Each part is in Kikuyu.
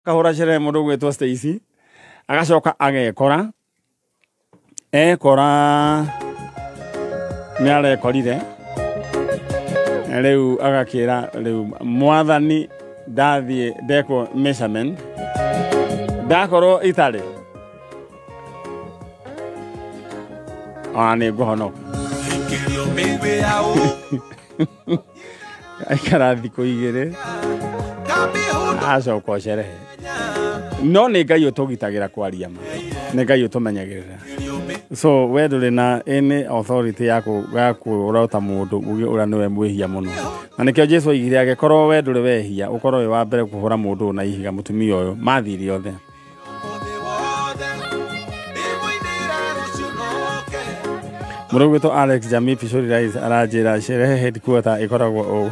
Akahũra sherehe mũndũ ũgwĩtwo Stacy, agacoka agekora ekora nĩ arekorire rĩu, agakĩra rĩu mwathani, ndathiĩ ndekwo measurement, ndakorwo itarĩ ona nĩ ngũhonoka. Ikĩrio mĩigwi ya ũ Aikara thikũ 2 Kamĩhũndũ acoka ũcerehe. No nĩ Ngai ũtũgitagĩra kwaria ma, nĩ Ngai ũtũmenyagĩrĩra. So we ndũrĩ na any authority ya kũrota mũndũ uge ũrĩa nĩwe mwĩhia mũno, na nĩkĩo Jesu oigire angĩkorwo we ndũrĩ wehia, ũkorwo wĩ wa mbere kũhũra mũndũ ũyũ na ihiga. Mũtumia ũyũ mathire othe. Mũthĩ wothe ndĩmũinĩra rũciũ noke. Mũndũ ũgwĩtwo Alex Jamii Pishori Rice aranjĩra sherehe headquarter ĩkoragwo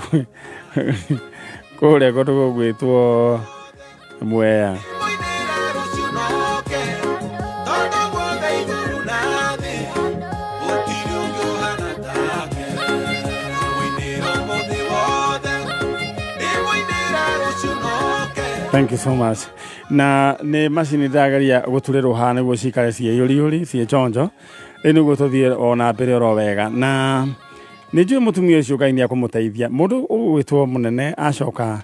kũrĩa kũndũ gũgwĩtwo Mwea. Ndĩmũinĩra rũciũ noke tondũ guothe igũrũ na thĩ gũtirĩ ũngĩ ũhana take. Mũinĩra ũmũthĩ wothe ndĩmũinĩra rũciũ noke. Thank you so much. Na nĩ macini ndĩrageria gũturĩrwo haha nĩguo cikare ciĩ yũriyũri ciĩ chonjo. Rĩu nĩguo tũthiĩ o na mbere oro wega, na nĩ njũĩ mũtumia ũcio Ngai nĩ akũmũteithia. Mũndũ ũgwĩtwo mũnene acoka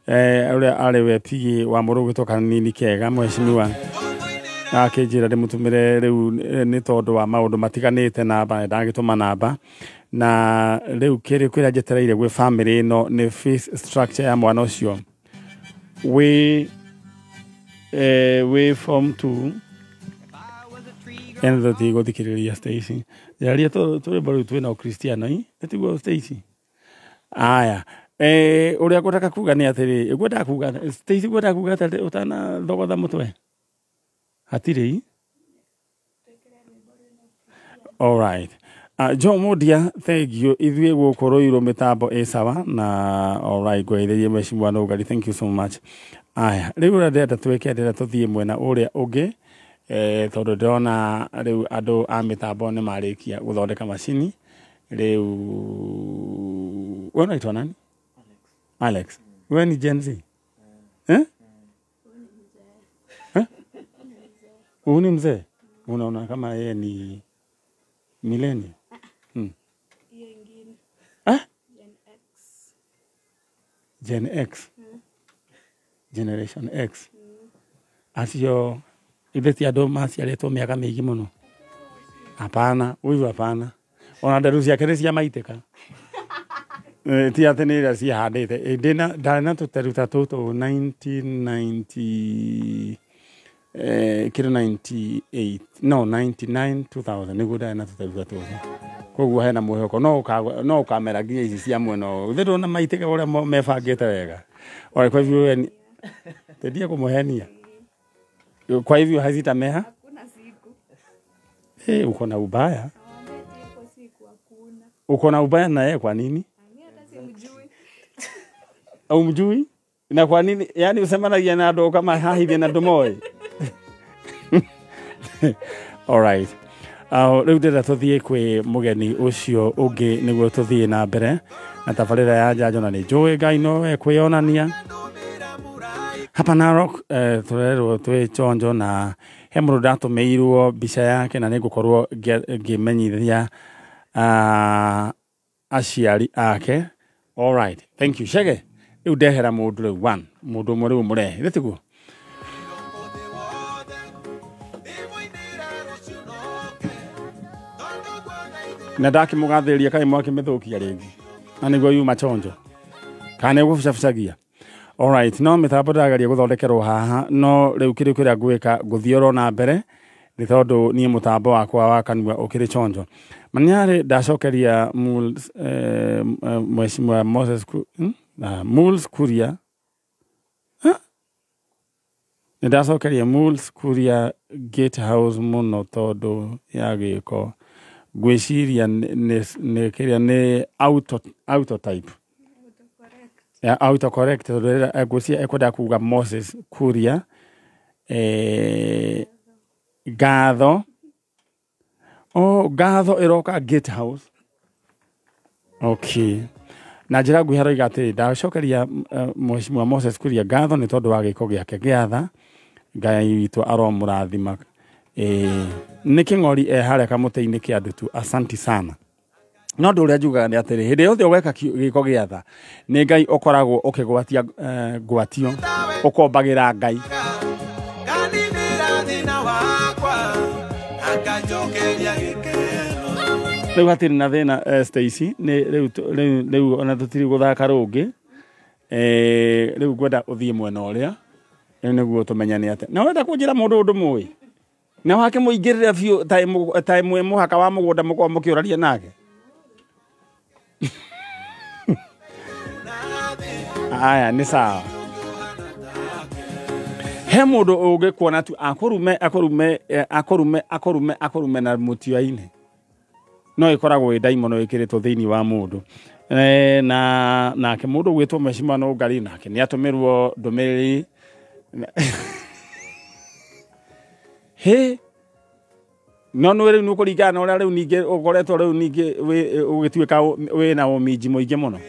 ũrĩa arĩ we PA wa mũndũ ũgwĩtwo Kanini Kega, mheshimiwa, akĩnjĩra ndĩmũtũmĩre rĩu nĩ tondũ wa maũndũ matiganĩte namba, ndagĩtũma namba, na rĩu kĩrĩ kĩrĩa njetereire gwĩ family ĩno nĩ fees structure ya mwana ũcio wĩ wĩ form 2. Ene tũtigũthikĩrĩria Stacy yaria tũrĩmbo rĩu twĩna ũkristiano i nĩtiguo Stacy. Aya, ũrĩa ngwendaga kuga nĩ atĩrĩ, ngwendaga kuga Stacy, ngwendaga kuga atĩrĩ ũtanathogotha mũtwe hatirĩ i. All right. Joe Mudia, thank you. Ithuĩ gũkũ Ruiru mĩtambo ĩ sawa na all right, ngweithĩrie mheshimiwa Nũngari, thank you so much. Aya, rĩu ũrĩa ndĩrenda twĩke, ndĩrenda tũthiĩ mwena ũrĩa ũngĩ tondũ ndĩrona rĩu andũ a mĩtambo nĩ marĩkia gũthondeka macini. Rĩu we unaitwa nani? Alex. We ni Gen Z? Eh? Eh? Huyu ni mzee? Unaona kama yeye ni millennial? Hiyo ingine. Eh? Gen X. Gen X. Generation X. Acio ithe ti andũ maciarĩtwo mĩaka mĩingĩ mũno. Hapana, huyu hapana. Ona nderu ciake nĩ cia maitĩka. Ti atĩ nĩ iria cihandĩte. Ndĩna ndarĩ na tũteru ta tũtũ 1990 kĩrĩ 98, no 99 2000 nĩguo ndarĩ na tũteru ta tũtũ. Koguo hena mwĩhoko no ũkamera nginya ici cia mwena ũyũ. Githĩ ndũrona maitĩka ũrĩa mebangĩte wega? Ora, kwa hivyo wewe ni tendie kumuhenia. Kwa hivyo hazitamea. Hakuna siku. Uko na ubaya. Nawaambia eti iko siku hakuna. Uko na ubaya na yeye kwa nini? Mimi hata simjui. Umjui? Na kwa nini? Yaani usemanagia na andũ kama hahithie na ndũmoĩ. All right. Rĩu ndĩrenda tũthiĩ kwĩ mũgeni ũcio ũngĩ nĩguo tũthiĩ na mbere na tabarĩra ya njanjo, na nĩ njũĩ Ngai no ekwĩonania hapa Narok. Tũrerwo twĩ chonjo na he mũndũ ndatũmĩirwo mbica yake na nĩngũkorwo ngĩmenyithia aciari ake. All right, thank you Shege. Rĩu ndehera mũndũ rĩu one mũndũ ũmwe rĩu mũrehe githĩ tiguo? Ũmũthĩ wothe ndĩmũinĩra rũciũ noke tondũ guothe igũrũ Na ndakĩmũgathĩrĩria kaĩ mwakĩmĩthũkia rĩngĩ na nĩguo yuma chonjo kana nĩ gũbucabucagia. Alright, no mĩtambo ndĩrageria gũthondekerwo haha, no rĩu kĩrĩ kĩrĩa ngwĩka ngũthiĩ oro na mbere nĩ tondũ niĩ mũtambo wakwa wa kanua ũkĩrĩ chonjo. Manyarĩ ndacokeria Mules, Mheshimiwa Moses Mules Kuria. Nĩ ndacokeria Mules Kuria Gate House mũno tondũ ya gĩko ngwĩciria nĩ kĩrĩa nĩ auto type. Autocorrect. Ya autocorrect, tondũ rĩrĩa ngwĩciria ekwenda kuga Moses Kuria ngatho, oh, ngatho ĩroka Gate House. Okay. Na njĩra nguhĩ aroiga atĩrĩ, ndacokeria Mheshimiwa Moses Kuria ngatho nĩ tondũ wa gĩko gĩake gĩa tha. Ngai witũ aromũrathima. Nĩ kĩng'ori e harĩa kamũtĩ-inĩ kĩa ndutu. Asanti sana. No ũndũ ũrĩa njugaga nĩ atĩrĩ, hĩndĩ yothe ũgeka gĩko gĩa tha, nĩ Ngai ũkoragwo ũkĩgwatia ngwatio, ũkombagĩra Ngai. Nganinĩra thĩna wakwa akanjokeria gĩkeno. Rĩu hatirĩ na thĩna, Stacy, nĩ rĩu rĩu ona tũtirĩ gũthaka rũngĩ. Rĩu ngwenda ũthiĩ mwena ũrĩa rĩu nĩguo tũmenyane atĩa. Na wenda kũnjĩra mũndũ ũndũ mũĩ na wake mũingĩrĩre biũ ta ĩmwe mũhaka wa mũgũnda mũkorwo mũkĩũraria nake. Aya nĩ sawa. He mũndũ ũngĩkuona tu akũrume akũrume akũrume akũrume akũrume na mũtio-inĩ. No ĩkoragwo ĩ ndaimono ĩkĩrĩtwo thĩinĩ wa mũndũ. Na nake mũndũ ũgwĩtwo Mheshimiwa Nũngari nake nĩ atũmĩrwo ndũmĩrĩri. Hĩ, no nĩ rĩu nĩ ũkũringana na ũrĩa rĩu ningĩ ũkoretwo rĩu ningĩ ũgĩtuĩka wĩna ũminji mũingĩ mũno.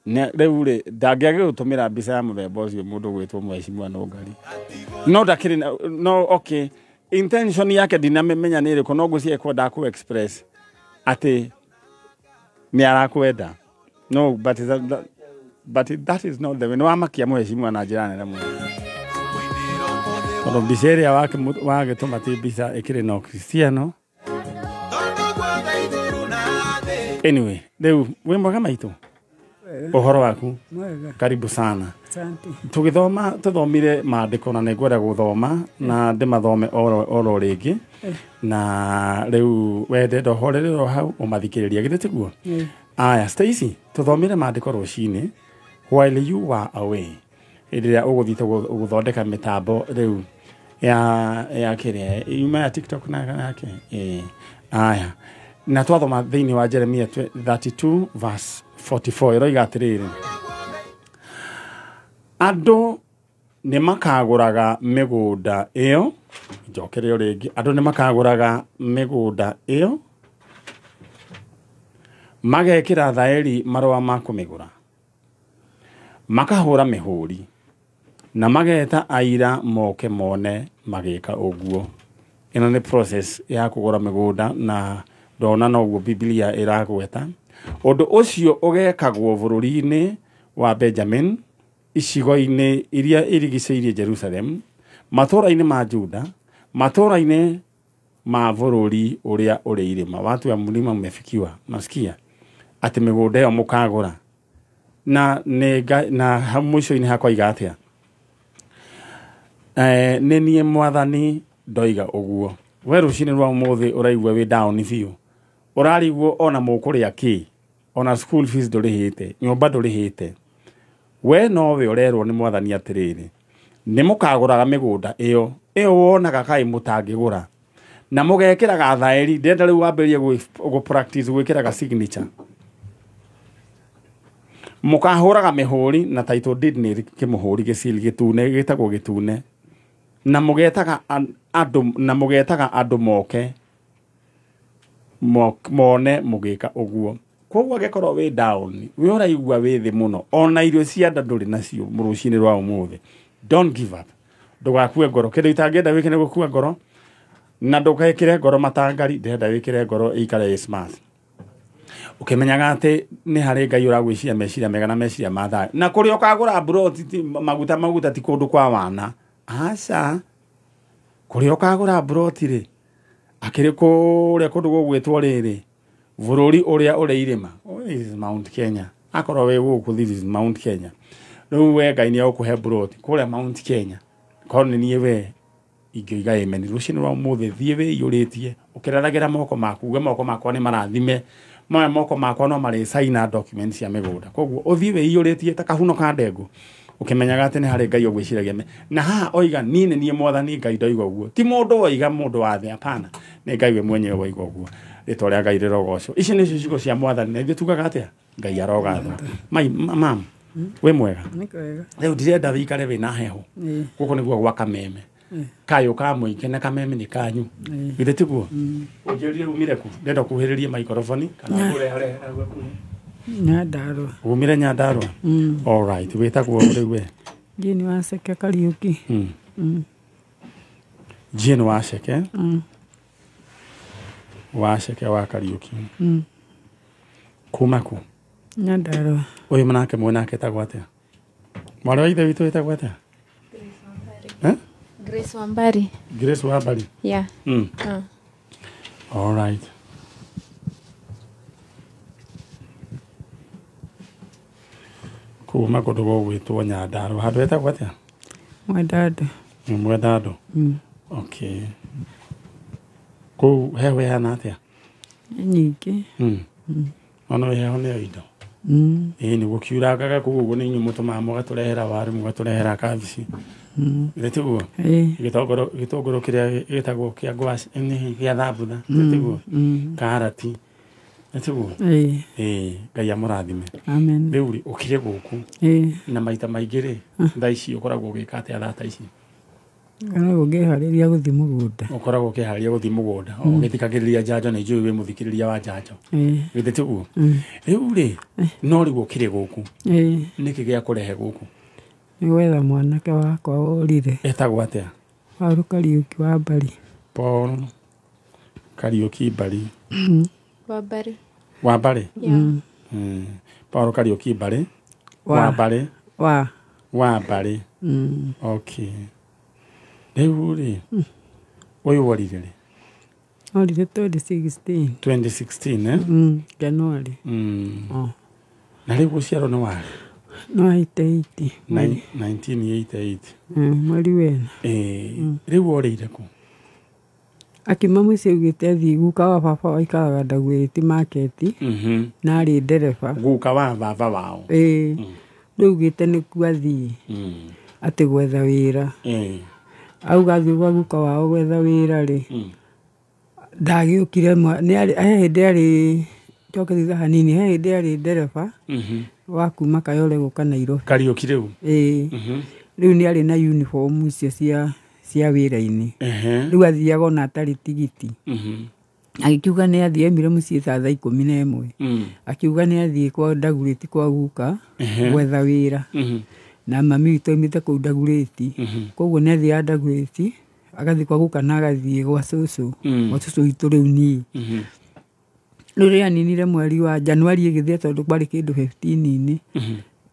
Rĩu rĩ ndangĩagĩgũtũmĩra mbica ya mũthemba ũcio mũndũ ũgwĩtwo Mheshimiwa Nũngari. No ndakĩrĩ na, no okay, intention yake ndinamĩmenya nĩ ĩrĩkũ, no ngwĩciria ekwendaga kũ express atĩ nĩ arakwenda. No, but but that is not the way. Nĩ wamakia Mheshimiwa na njĩra nene mũno. Tondũ mbica ĩrĩa wagĩtũma ti mbica ĩkĩrĩ na Ũkristiano. Anyway, rĩu wĩ mwega maitũ? Ũhoro waku? Mwega. Karibu sana. Asante. Tũgĩthoma tũthomire maandĩko na nĩngwenda gũthoma na ndĩmathome oro rĩngĩ. Na rĩu wende ndohorere o hau ũmathikĩrĩrie, githĩ tiguo? Aya, Stacy, tũthomire maandĩko rũcinĩ while you were away. Hĩndĩ ĩrĩa ũgũthiĩte gũthondeka mĩtambo rĩu ya kĩrĩa yuma ya TikTok na yake. Aya. Na twathoma thĩinĩ wa Jeremia 32 verse 44 ĩroiga atĩrĩrĩ, andũ nĩ makagũraga mĩgũnda ĩyo. Njokere o rĩngĩ, andũ nĩ makagũraga mĩgũnda ĩyo magekĩra thaĩri marũa ma kũmĩgũra, makahũra mĩhũri na mageta aira moke mone magĩka ũguo. Ĩno nĩ process ya kũgũra mĩgũnda na ndona noguo Biblia ĩragweta. Ũndũ ũcio ũgekagwo bũrũri-inĩ wa Benjamin, icigo-inĩ iria irigicĩirie Jerusalem, matũũra-inĩ ma Juda, matũũra-inĩ ma bũrũri ũrĩa ũrĩ irĩma. Watu ya mlima mmefikiwa, nasikia atĩ mĩgũnda ĩyo mũkagũra. Na na mũico-inĩ hakoiga atĩa? Nĩ niĩ Mwathani ndoiga ũguo. We rũcinĩ rwa ũmũthĩ ũraigua wĩ down biũ, ũrarigwo ona mũkũrĩa kĩ, ona school fees ndũrĩhĩte, nyũmba ndũrĩhĩte. We nowe ũrerwo nĩ Mwathani atĩrĩrĩ, nĩ mũkagũraga mĩgũnda ĩyo ĩyo wonaga kaĩ mũtangĩgũra, na mũgekĩraga thaĩri. Ndĩrenda rĩu wambĩrĩrie gũ practice gwĩkĩraga signature. Mũkahũraga mĩhũri na title deed nĩ kĩmũhũri gĩcili gĩtune gĩtagwo gĩtune, na mũgetaga andũ, na mũgetaga andũ moke mone mũgĩka ũguo. Koguo angĩkorwo wĩ down, wĩ ũraigua wĩ thĩ mũno, ona irio cia nda ndũrĩ nacio rũcinĩ rwa ũmũthĩ, don't give up. Ndũgakue ngoro. Kĩndũ itangĩenda wĩke nĩ gũkua ngoro, na ndũgekĩre ngoro matangari. Ndĩrenda wĩkĩre ngoro ĩikare ĩ smart, ũkĩmenyaga atĩ nĩ harĩ Ngai ũragwĩciria meciria mega na meciria ma thayũ. Na kũrĩa ũkagũra mburoti maguta maguta ti kũndũ kwa wana, aca. Kũrĩa ũkagũra mburoti rĩ, akĩrĩ kũrĩa kũndũ gũgwĩtwo rĩrĩ bũrũri ũrĩa ũrĩ irĩma. Oh, this is Mount Kenya. Akorwo wĩ gũkũ, this is Mount Kenya. Rĩu we Ngai nĩ egũkũhe mburoti kũrĩa Mount Kenya. Korwo nĩ niĩ we ingĩoiga amen. Rũcinĩ rwa ũmũthĩ thiĩ wĩiyũrĩtie ũkĩraragĩra moko maku, uge moko makwa nĩ marathime, maya moko makwa no marĩcaina document cia mĩgũnda. Koguo ũthiĩ wĩiyũrĩtie ta kahuno ka ndengũ, ũkĩmenyaga atĩ nĩ harĩ Ngai ũgwĩciragia. Na haha oiga niĩ nĩ niĩ Mwathani Ngai ndoiga ũguo, ti mũndũ woiga, mũndũ wa thĩ, hapana, nĩ Ngai we mwenyewe woiga ũguo. Rĩtwa rĩa Ngai rĩrogocwo. Ici nĩcio ciugo cia Mwathani, na ithuĩ tugaga atĩa? Ngai arogathwo. Mai mam, wĩ mwega? Nĩ kwega. Rĩu ndirenda wĩikare wĩna heho. Gũkũ nĩguo gwa kameme. Kayũ ka mũingĩ na kameme nĩ kanyu. Githĩ tiguo? Ũnjĩrire umire kũ? Ndenda kuhĩrĩrie maikoroboni kana ngũrehere hau hakuhĩ. Nyandarua. Umire Nyandarua? All right, wĩtagwo rĩu we? Jane Waceke Kariuki. Jane Waceke? Waceke wa Kariuki. Kuma kũ? Nyandarua. Ũyũ nake mwenake etagwo atĩa? Mwarĩ wa ithe witũ wĩtagwo atĩa? Eh? Grace Wambari. Grace Wambari. Yeah. All right. Kuma kũndũ gũgwĩtwo Nyandarua. Handũ hetagwo atĩa? Mwendandũ. Nĩ Mwendandũ. Okay. Kũu heho ĩhana atĩa? Nyingĩ. Ona heho nĩyo indo. Ĩĩ nĩ gũkiurangaga kũu ũguo nĩ inyuĩ mũtũmaga mũgatũrehera waru mũgatũrehera kabici. Githĩ tiguo? Ĩĩ. Gĩtũngũrũ kĩrĩa gĩtagwo kĩa ngwaci nĩ gĩa thambutha. Githĩ tiguo? Karati. Githĩ tiguo? Ĩĩ. Ĩĩ, Ngai amũrathime. Amen. Rĩu rĩ, ũkire gũkũ Ĩĩ. na maita maingĩ rĩ, thaa ici ũkoragwo ũgĩka atĩa thaa ta ici? Ngoragwo ngĩharĩria gũthiĩ mũgũnda. Ũkoragwo ũkĩharĩria gũthiĩ mũgũnda ũgĩthikagĩrĩria njanjo nĩ njũĩ wĩ mũthikĩrĩria wa njanjo. Ĩĩ. Githĩ tiguo? Rĩu rĩ, no rĩu ũkire gũkũ. Ĩĩ. Nĩkĩ gĩa kũrehe gũkũ? Nĩ gwetha mwanake wakwa worire. Etagwo atĩa? Paul Kariuki wa Mbari. Paul Kariuki Mbari. Wambari. Wa Mbari? Yeah. Paul Kariuki Mbari. Wa Mbari. Wa. Wa Mbari. Okay. Rĩu rĩ, ũyũ worire rĩ? Orire 2016. 2016, eh? January. Na rĩu gũciarwo nĩ warĩ? No 88. 1988. Mweri wena. Rĩu worĩire kũ? Akiuma mũciĩ augĩte athiĩ guka wa baba waikaraga Dagoretti Market. Na arĩ ndereba. Guka wa baba wao. Ĩĩ. Rĩu augĩte nĩkuo athiĩ. Atĩ gwetha wĩra. Auga athiĩ gwa guka wao gwetha wĩra rĩ. Ndagĩũkire he hĩndĩ arĩ njoke thutha hanini, he hĩndĩ arĩ ndereba wa kuma Kayole gũka Nairobi. Kariũki rĩu? Ĩĩ. Rĩu nĩ arĩ na uniform icio cia wĩra-inĩ. Rĩu athiaga ona atarĩ tigiti. Agĩkiuga nĩ athiĩ aimire mũciĩ ta thaa 11. Akiuga nĩ athiĩ kwa Dagoretti kwa guka gwetha wĩra. Na mami witũ aimĩte kũu Dagoretti. Koguo nĩ athiaga Dagoretti, agathiĩ kwa guka na agathiĩ gwa cũcũ. Gwa cũcũ witũ rĩu niĩ. Rĩu rĩrĩa aninire mweri wa Januari ĩgĩthira tondũ kwarĩ kĩndũ 15-inĩ.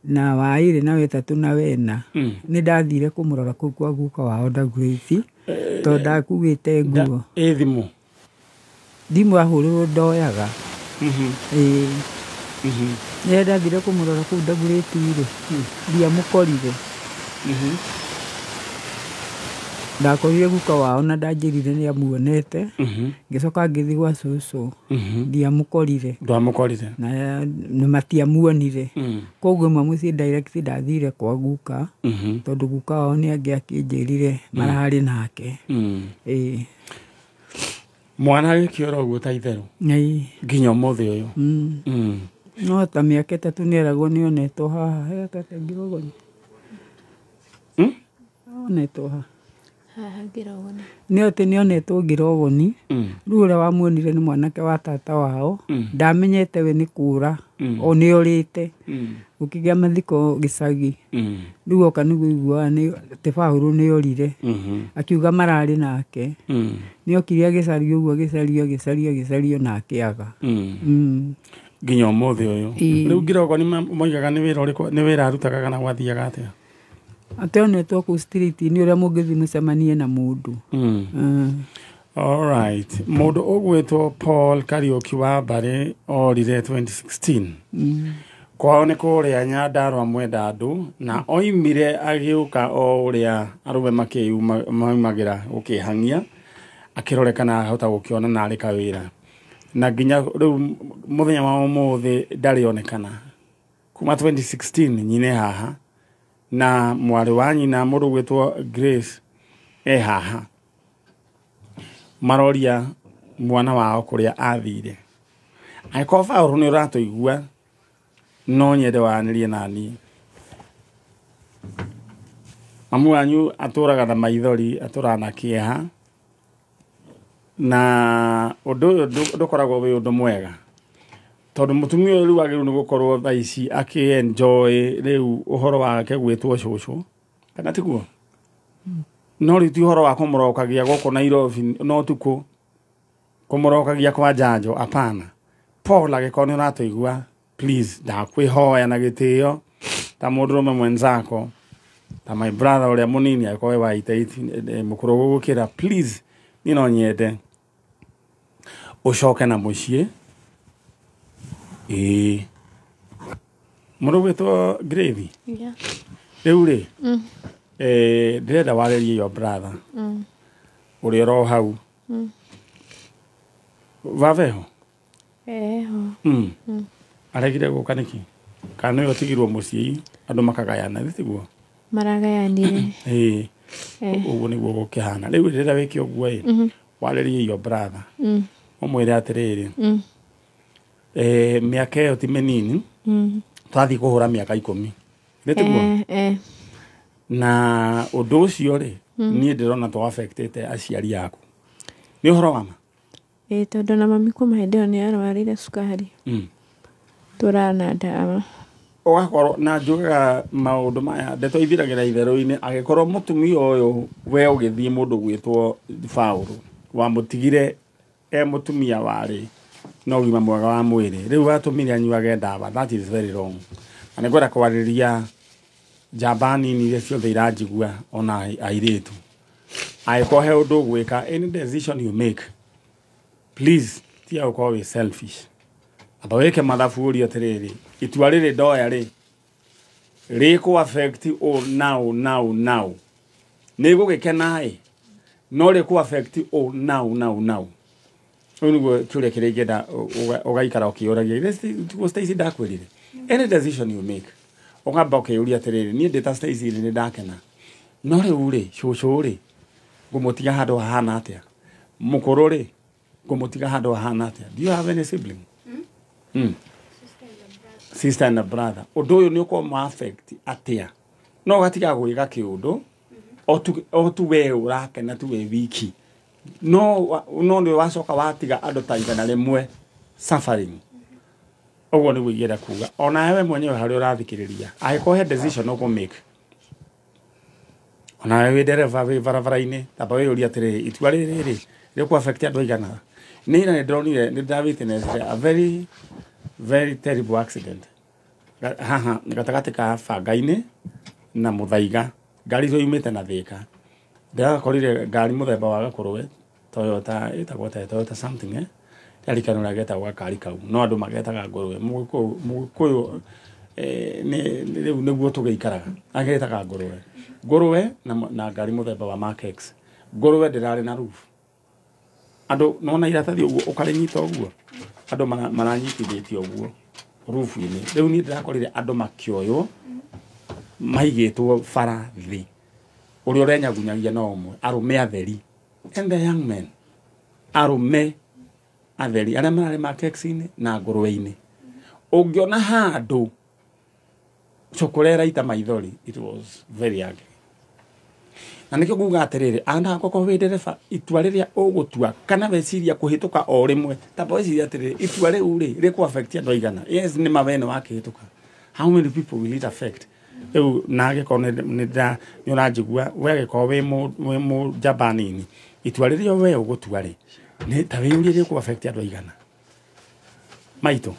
Na wa ĩrĩ na wetatũ na wena. Nĩ ndathire kũmũrora kũu kwa guka wao Dagoretti tondũ ndakuĩte nguo. Ĩ thimũ? Thimũ ahũrĩrwo ndoyaga. Ĩĩ. Rĩrĩa ndathire kũmũrora kũu Dagoretti rĩ, ndiamũkorire. Ndakorire guka wao na ndanjĩrire nĩ amuonete. Ngĩcoka ngĩthiĩ gwa cũcũ. Ndiamũkorire. Ndwamũkorire? Na matiamuonire. Koguo ĩmwe mũciĩ direct ndathire kwa guka. Tondũ guka wao nĩ angĩakĩnjĩrire mararĩ nake. Ĩĩ. Mwana agĩkĩora ũguo ta itherũ? Ĩĩ. Nginya ũmũthĩ ũyũ? No ta mĩaka 3 nĩeragwo nĩonetwo haha. He tata Ngirogoni. Onetwo haha. Haha Ngirogoni. Nĩ atĩ nĩonetwo Ngirogoni. Rĩu ũrĩa wamuonire nĩ mwanake wa tata wao. Ndamenyete we nĩ kũra. O nĩorĩte. Gũkĩgĩa mathiko gĩcagi. Rĩu oka nĩguo aiguaga nĩ atĩ Paũlũ nĩorire. Akiuga mararĩ nake. Nĩokire agĩcario ũguo agĩcario agĩcario agĩcario na akĩaga. Nginya ũmũthĩ ũyũ. Rĩu Ngirogoni moigaga nĩ wĩra ũrĩkũ, nĩ wĩra arutaga kana gwathiaga atĩa? Atĩ onetwo kũu street-inĩ ũrĩa mũngĩthiĩ mũcemanie na mũndũ. All right. Mũndũ ũgwĩtwo Paul Kariuki wa Mbari orire 2016. Kwao nĩ kũrĩa Nyandarua Mwendandũ na oimire agĩũka o ũrĩa arũme maumagĩra gũkĩhang'ia akĩrore kana ahota gũkĩona na arĩ kawĩra. Na nginya rĩu mũthenya wa ũmũthĩ ndarĩ onekana. Kuma 2016 nyine haha na mwarĩ wa nyina mũndũ ũgwĩtwo Grace e haha. Maroria mwana wao kũrĩa athire. Angĩkorwo Paũlũ nĩ ũratũigua no nyende waranĩrie na niĩ. Mamu wanyu atũraga na maithori, atũraga na kĩeha, na ũndũ ũyũ ndũkoragwo wĩ ũndũ mwega, tondũ mũtumia ũyũ rĩu agĩrĩirwo nĩ gũkorwo thaa ici akĩ-enjoy rĩu ũhoro wake gwĩtwo cũcũ, kana tiguo? No rĩu ti ũhoro wa kũmũrokagia gũkũ Nairobi no ũtukũ, kũmũrokagia kwa njanjo, apana. Paul, angĩkorwo nĩ ũratũigua, please, ndakwĩhoya na gĩtĩo ta mũndũrũme mwenzako, ta my brother ũrĩa mũnini, angĩkorwo wĩ wa itaiti mũkũrũ gũgũkĩra, please, niĩ no nyende ũcoke na mũciĩ. Ĩĩ, mũndũ gwĩtwo Grace. Yeah. Rĩu rĩ, ndĩrenda warĩrie your brother ũrĩa ũro hau vaveho. Eho. Aregire gũka nĩkĩ? Kana nĩwe ũtigirwo mũciĩ andũ makagayana, thĩ tiguo? Maragayanire. Ĩĩ. Eh. Ũguo nĩguo gũkĩhana. Rĩu rĩrĩa wĩke ũguo ĩ, warĩrie your brother, ũmwĩre atĩrĩrĩ, mĩaka ĩyo ti mĩnini, twathiĩ kũhũra mĩaka 10, nĩ tiguo? Eh, eh. Na ũndũ ũcio rĩ, niĩ ndĩrona to affectĩte aciari aku, nĩ ũhoro wa ma. Ĩĩ, tondũ na mami kuma hĩndĩ ĩyo nĩ arwarire cukari. Tũrana ndawa. Ũgakorwo na njugaga maũndũ maya, ndeto ithiragĩra itherũ-inĩ. Angĩkorwo mũtumia ũyũ we ũgĩthiĩ mũndũ gwĩtwo Baũrũ wamũtigire e mũtumia warĩ na ũgima mwega wa mwĩrĩ, rĩu watũmire anyuage ndawa, that is very wrong. Na nĩngwenda kwarĩria njamba nini iria ciothe iranjigua, ona airĩtu, angĩkorwo he ũndũ ũgwĩka, any decision you make, please, tiga gũkorwo wĩ selfish. Amba wĩke mathabu, ũrie atĩrĩrĩ, itua rĩrĩ ndoya rĩ, rĩkũ affect ũ now now now? Nĩ gũgĩkena ĩ, no rĩkũ affect ũ now now now? Ũyũ nĩguo kĩũria kĩrĩa ingĩenda ũgaikara ũkĩũragia. Tiguo Stacy ndakwĩrire, any decision you make, ũkamba ũkĩũria atĩrĩrĩ, niĩ ndĩ ta Stacy rĩ, nĩ ndakena, no rĩu rĩ, cũcũ rĩ, ngũmũtiga handũ hahana atĩa? Mũkũrũ rĩ, ngũmũtiga handũ hahana atĩa? Do you have any sibling? Sister and a brother. Ũndũ ũyũ nĩ ũkũma affect atĩa? No ũgatiga gwĩka kĩũndũ o tu we ũrakena tu wĩ wiki, no nĩ wacoka watiga andũ ta 100 suffering. Ũguo nĩguo ingĩenda kuga. Ona we mwenyewe harĩa ũrathikĩrĩria, angĩkorwo he decision ũkũ make, ona we wĩ ndereba wĩ barabara-inĩ, tamba wĩyũrie atĩrĩrĩ, itua rĩrĩ rĩ, rĩkũ affect andũ aigana? Nĩ ira nĩ ndĩronire, nĩ ndĩra witness a very very terrible accident haha gatagatĩ ka Banga-inĩ na Mũthaiga. Ngari icio yumĩte na Thĩka, ndĩrakorire ngari mũthemba wa gakũrwe, Toyota, ĩtagwo atĩa, Toyota something, ndirarikana ũrĩa getagwo gakari kau, no andũ magetaga ngũrwe. Mũgĩkũyũ, mũgĩkũyũ, nĩ rĩu nĩguo tũgĩikaraga, agetaga ngũrwe, ngũrwe na ngari mũthemba wa Mark X. Ngũrwe ndĩrarĩ na roof. Andũ nona iratathi ũguo ũkarĩnyita ũguo, andũ maranyitithĩtie ũguo roof-inĩ. Rĩu niĩ ndĩrakorire andũ makĩoywo maigĩtwo bara thĩ, ũrĩa ũrenyagunyagia no ũmwe, arũme atheri, and the young men, arũme atheri arĩa mararĩ Mark X-inĩ na ngũrwe-inĩ. Ũngĩona handũ cũkũra ĩraita maithori, it was very ugly. Na nĩkĩo nguga atĩrĩrĩ, anakorwo wĩ ndereba, itua rĩrĩa ũgũtua kana weciria kũhĩtũka o rĩmwe, tamba weciria atĩrĩrĩ, itua rĩu rĩ, rĩkũ affect andũ aigana? Yes, nĩ ma we nĩ wakĩhĩtũka, how many people will it affect? Rĩu na angĩkorwo nĩ ũranjigua we, angĩkorwo wĩ mũnjamba nini, itua rĩrĩa we ũgũtua rĩ, nĩ ta wĩyũrie rĩkũ affect andũ aigana. Maitũ,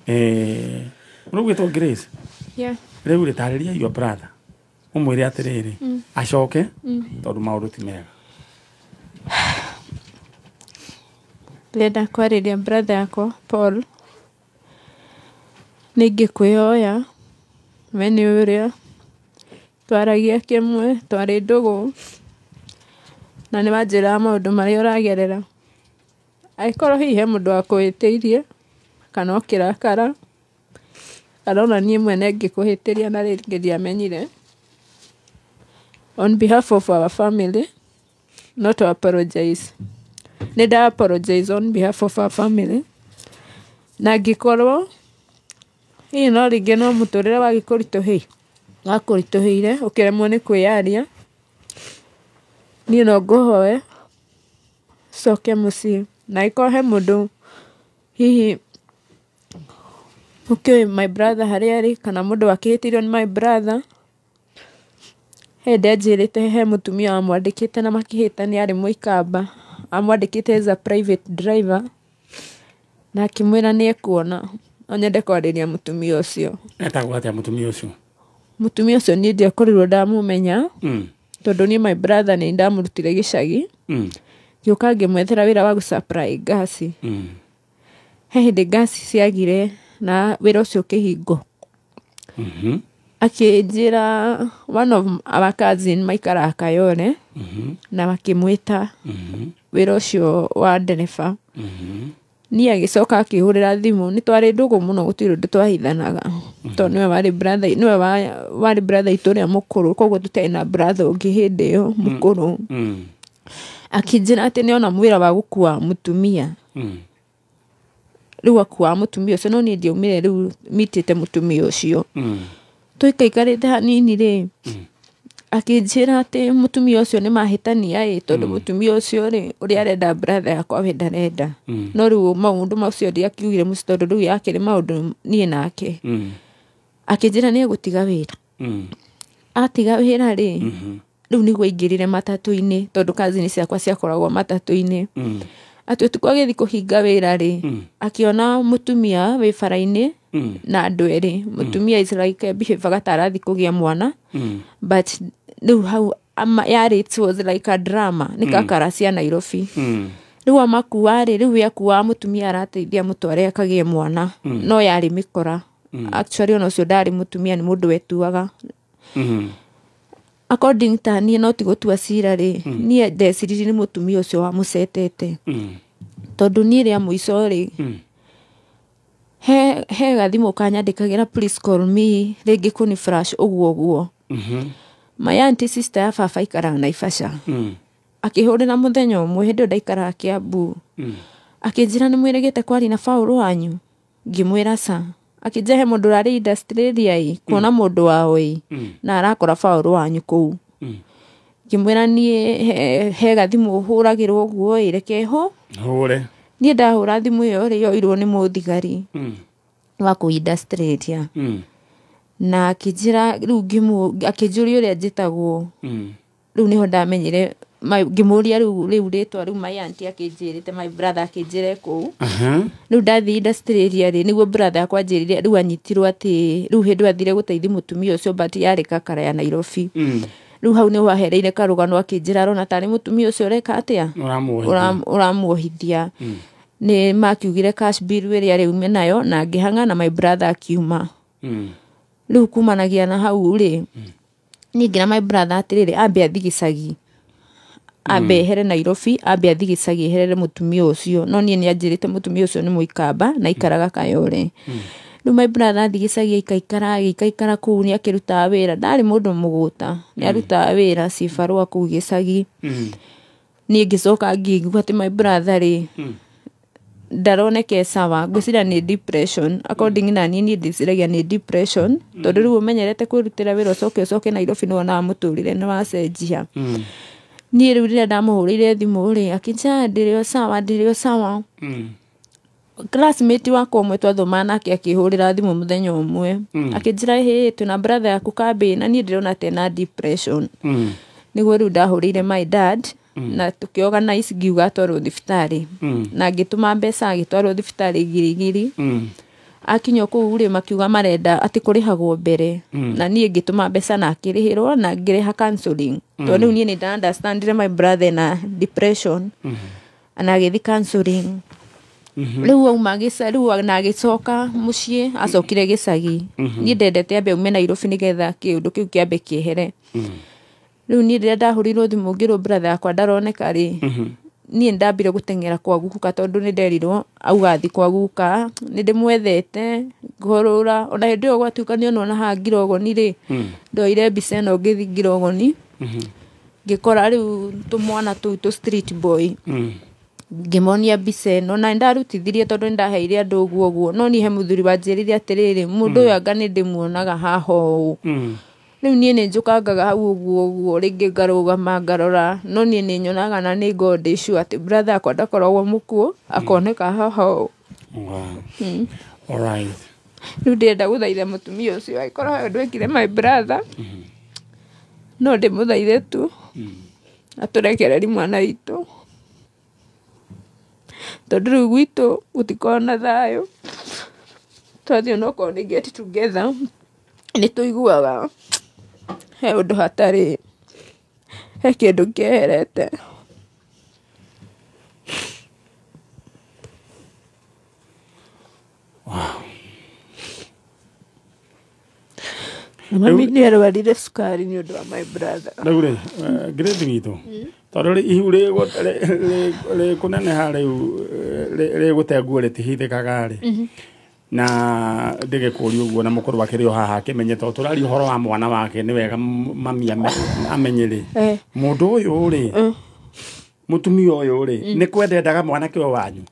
rĩu gwĩtwo Grace. Yeah. Rĩu rĩ, tarĩria your brother, ũmwĩre atĩrĩrĩ, acoke, tondũ maũndũ ti mega. Ndĩrenda kwarĩria brother yakwa Paul. Nĩ ingĩkwĩhoya, we nĩ ũrĩa twaragia kĩmwe, twarĩ ndũgũ, na nĩ wanjĩraga maũndũ marĩa ũragerera. Angĩkorwo hihi he mũndũ wakũhĩtĩirie kana ũkĩrakara, kana ona niĩ mwene ngĩkũhĩtĩria na rĩngĩ ndiamenyire, on behalf of our family, not to apologize, nĩ nda apologize on behalf of our family. Na angĩkorwo hihi no rĩngĩ no mũtũrĩre wagĩkũritũhĩire, Gakũritũhĩire ũkĩremwo nĩ kwĩyaria. Niĩ no ngũhoe ũcoke mũciĩ. Na angĩkorwo he mũndũ hihi ũkĩũĩ my brother harĩa arĩ kana mũndũ wakĩhĩtĩirio nĩ my brother, he hĩndĩ anjĩrĩte he mũtumia wamwandĩkĩte na makĩhĩtania arĩ mũikamba. Amwandĩkĩte as a private driver na akĩmwĩra nĩ ekuona. No nyende kwarĩria mũtumia ũcio. Etagwo atĩa mũtumia ũcio? Mũtumia ũcio niĩ ndiakorirwo ndamũmenya tondũ niĩ my brother nĩ ndamũrutire gĩcagi. Ngĩũka ngĩmwethera wĩra wa gũ-supply ngasi. He hĩndĩ ngasi ciagire na wĩra ũcio ũkĩhingwo. Akĩnjĩra one of our cousin maikaraga Kayole na makĩmwĩta wĩra ũcio wa ndereba. Niĩ agĩcoka akĩhũrĩra thimũ, nĩ twarĩ ndũgũ mũno gũtirĩ ũndũ twahithanaga tondũ nĩwe warĩ brother, nĩwe warĩ brother itũ ũrĩa mũkũrũ, koguo tũtiarĩ na brother ũngĩ hĩndĩ ĩyo mũkũrũ. Akĩnjĩra atĩ nĩona wĩra wa gũkua mũtumia. Rĩu akuaga mũtumia ũcio, no niĩ ndiaumire rĩu mitĩte mũtumia ũcio. Tũikaikarĩte hanini rĩ, akĩnjĩra atĩ mũtumia ũcio nĩ mahĩtania ĩ, tondũ mũtumia ũcio rĩ, ũrĩa arenda brother yakwa we ndarenda. No rĩu maũndũ macio ndiakiugire mũciĩ tondũ rĩu yakĩrĩ maũndũ niĩ nake. Akĩnjĩra nĩ egũtiga wĩra. Atiga wĩra rĩ, rĩu nĩguo aingĩrire matatũ-inĩ tondũ cousin ciakwa ciakoragwo matatũ-inĩ. Atĩ ũtukũ agĩthiĩ kũhinga wĩra rĩ, akĩona mũtumia wĩ bara-inĩ na andũ erĩ. Mũtumia is like behave ta arathiĩ kũgĩa mwana, but rĩu hau yarĩ it was like a drama, nĩ kakara cia Nairobi. Rĩu amakua rĩ, rĩu we akuaga mũtumia arateithia mũtware akagĩe mwana, no yarĩ mĩkora. Actually ona ũcio ndarĩ mũtumia, nĩ mũndũ wetuaga. According ta niĩ no ti gũtua cira rĩ, niĩ ndeciririe nĩ mũtumia ũcio wamũcetete. Tondũ niĩ rĩa mũico rĩ, he gathimũ kanyandĩkagĩra please call me rĩngĩ kũni flash ũguo ũguo. My auntie sister ya baba aikaraga Naivasha. Akĩhũrĩra mũthenya ũmwe hĩndĩ ĩyo ndaikaraga Kiambu. Akĩnjĩra nĩ mwĩrĩgĩte kwaria na Paul wanyu? Ngĩmwĩra ca. Akĩnjĩra he mũndũ ũrarĩ industry area ĩ, kuona mũndũ wao ĩ, na arakora Paul wanyu kũu. Ngĩmwĩra niĩ he gathimũ hũragĩrwo ũguo ĩ, reke ho. Hũre. Niĩ ndahũra thimũ ĩyo rĩ, yoirwo nĩ mũthigari wa kũu industry area. Na akĩnjĩra rĩu akĩnjũria ũrĩa njĩtagwo. Rĩu nĩho ndamenyire, ngĩmũria rĩu rĩtwa rĩu my auntie akĩnjĩrĩte, my brother akĩnjĩra kũu. Rĩu ndathiĩ industry area rĩ, nĩguo brother yakwa anjĩrire rĩu anyitirwo atĩ rĩu hĩndĩ ĩyo athire gũteithia mũtumia ũcio but yarĩ kakara ya Nairobi. Rĩu hau nĩho ahereire karũgano akĩnjĩra arona tarĩ mũtumia ũcio ũreka atĩa? Ũramuohithia. Ũramuohithia. Nĩ makiugire cash bill ĩrĩa rĩu nayo na ngĩhang'a na my brother akiuma. Rĩu kumanagia na hau rĩ, niĩ ngĩra my brother atĩrĩrĩ, ambe athiĩ gĩcagi. Ambe ehere Nairobi, ambe athiĩ gĩcagi eherere mũtumia ũcio. No niĩ nĩ anjĩrĩte mũtumia ũcio nĩ mũikamba na aikaraga Kayole. Rĩu my brother athiĩ gĩcagi aikaikara agĩikaikara kũu nĩ akĩrutaga wĩra. Ndarĩ mũndũ mũgũta, nĩ arutaga wĩra cibarũa kũu gĩcagi. Niĩ ngĩcoka ngĩigua atĩ my brother rĩ, ndaroneka sawa, ngwĩciria nĩ depression. According na niĩ, niĩ ndĩciragia nĩ depression tondũ rĩu ũmenyerete kwĩrutĩra wĩra ũcoke ũcoke Nairobi nĩ wonaga mũtũrĩre nĩ wacenjia. Niĩ rĩu rĩrĩa ndamũhũrĩire thimũ rĩ, akĩnjĩra ndĩrĩ o sawa, ndĩrĩ o sawa. Classmate wakwa ũmwe twathomaga nake akĩhũrĩra thimũ mũthenya ũmwe. Akĩnjĩra hĩ, twĩna brother yaku kambĩ na niĩ ndĩrona ta ena depression. Nĩguo rĩu ndahũrĩire my dad na tũkĩ-organize ngiuga atwarwo thibitarĩ. Na ngĩtũma mbeca agĩtwarwo thibitarĩ Giligili. Akinya kũu rĩ, makiuga marenda atĩ kũrĩhagwo mbere. Na niĩ ngĩtũma mbeca na akĩrĩhĩrwo na ngĩrĩha counseling. Tondũ rĩu niĩ nĩ nda understandire my brother na depression. Na agĩthiĩ counseling. Rĩu auma rĩu na agĩcoka mũciĩ, acokire gĩcagi. Niĩ ndendete ambe aume Nairobi nĩgetha kĩũndũ kĩu kĩambe kĩehere. Rĩu niĩ rĩrĩa ndahũrĩirwo thimũ ngĩrwo brother yakwa ndaroneka rĩ, niĩ nĩndambire gũteng'era kwa guka tondũ nĩnderirwo auga athiĩ kwa guka, nĩndĩmwethete ngorũra. Ona hĩndĩ ĩyo gwatuĩka nĩonwo haha Ngirogoni rĩ, ndoire mbica ĩno ngĩthiĩ Ngirogoni, ngĩkora rĩu tũmwana tũu tũ street boy. Ngĩmonia mbica ĩno na nĩndarutithirie tondũ nĩndaheire andũ ũguo ũguo, no niĩ he mũthuri wanjĩrire atĩrĩrĩ, mũndũ ũyũ anga nĩndĩmuonaga haha ũũ. Rĩu niĩ nĩ njũkangaga hau ũguo ũguo rĩngĩ ngarũgama ngarora, no niĩ nĩ nyonaga na nĩ ngoragwo ndĩ sure atĩ brother yakwa ndakoragwo mũkuũ, akoneka haha ũũ. Wow. All right. Rĩu ndĩrenda gũthaitha mũtumia ũcio angĩkorwo he ũndũ ekire my brother, no ndĩmũthaithe tu atũrekereri mwana witũ, tondũ rĩu gwitũ gũtikoragwo na thayũ. Twathiĩ onokorwo nĩ get together nĩ tũiguaga he ũndũ hatarĩ, he kĩndũ kĩeherete. Wow. Mami nĩ arwarire cukari nĩ ũndũ wa my brother. Rĩu rĩ, grade witũ tondũ rĩ ihu rĩkũneneha rĩu rĩgũte nguo rĩtihithĩkaga rĩ, na ndĩgĩkũria ũguo na mũkũrũ akĩrĩ o haha akĩmenye tondũ tũraria ũhoro wa mwana wake, nĩ wega mami amenye rĩ, mũndũ ũyũ rĩ, mũtumia ũyũ rĩ, nĩ kwenda endaga mwanake ũyũ wanyu.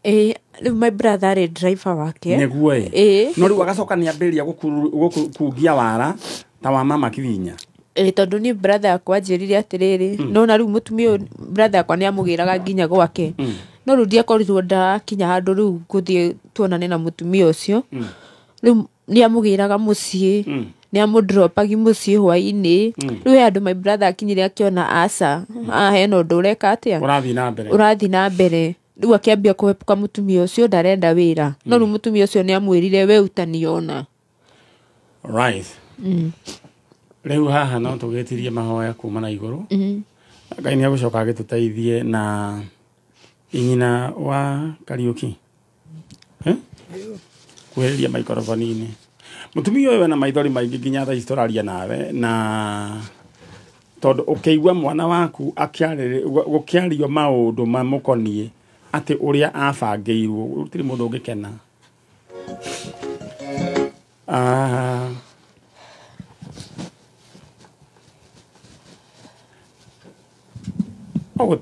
Ĩĩ, rĩu my brother arĩ driver wake. Nĩguo ĩ. No rĩu agacoka nĩambĩrĩria gũkungia wara ta wa mama Kivinya. Ĩĩ, tondũ niĩ brother yakwa anjĩrire atĩrĩrĩ, nona rĩu mũtumia ũyũ brother yakwa nĩamũgĩraga nginya gwake. No rĩu ndiakorirwo ndakinya handũ rĩu ngũthiĩ tuonane na mũtumia ũcio. Rĩu nĩamũgĩraga mũciĩ, nĩamũdropagi mũciĩ hwaĩ-inĩ. Rĩu he handũ my brother akinyire akĩona aca, haha hena ũndũ ũreka atĩa, ũrathiĩ na mbere, ũrathiĩ na mbere. Rĩu akĩambia kũhepuka mũtumia ũcio ndarenda wĩra. No rĩu mũtumia ũcio nĩamwĩrire we ũtaniona. Right. Rĩu haha no tũgĩtirie mahoya kuma na igũrũ. Ngai nĩ egũcoka agĩtũteithie na inyina wa Kariũki. Kuhĩrĩria maikoroboni-inĩ. Mũtumia ũyũ ena maithori maingĩ nginya thaa ici tũraria nawe, na tondũ ũkĩigua mwana waku gũkĩario maũndũ mamũkoniĩ atĩ ũrĩa abangĩirwo, gũtirĩ mũndũ ũngĩkena.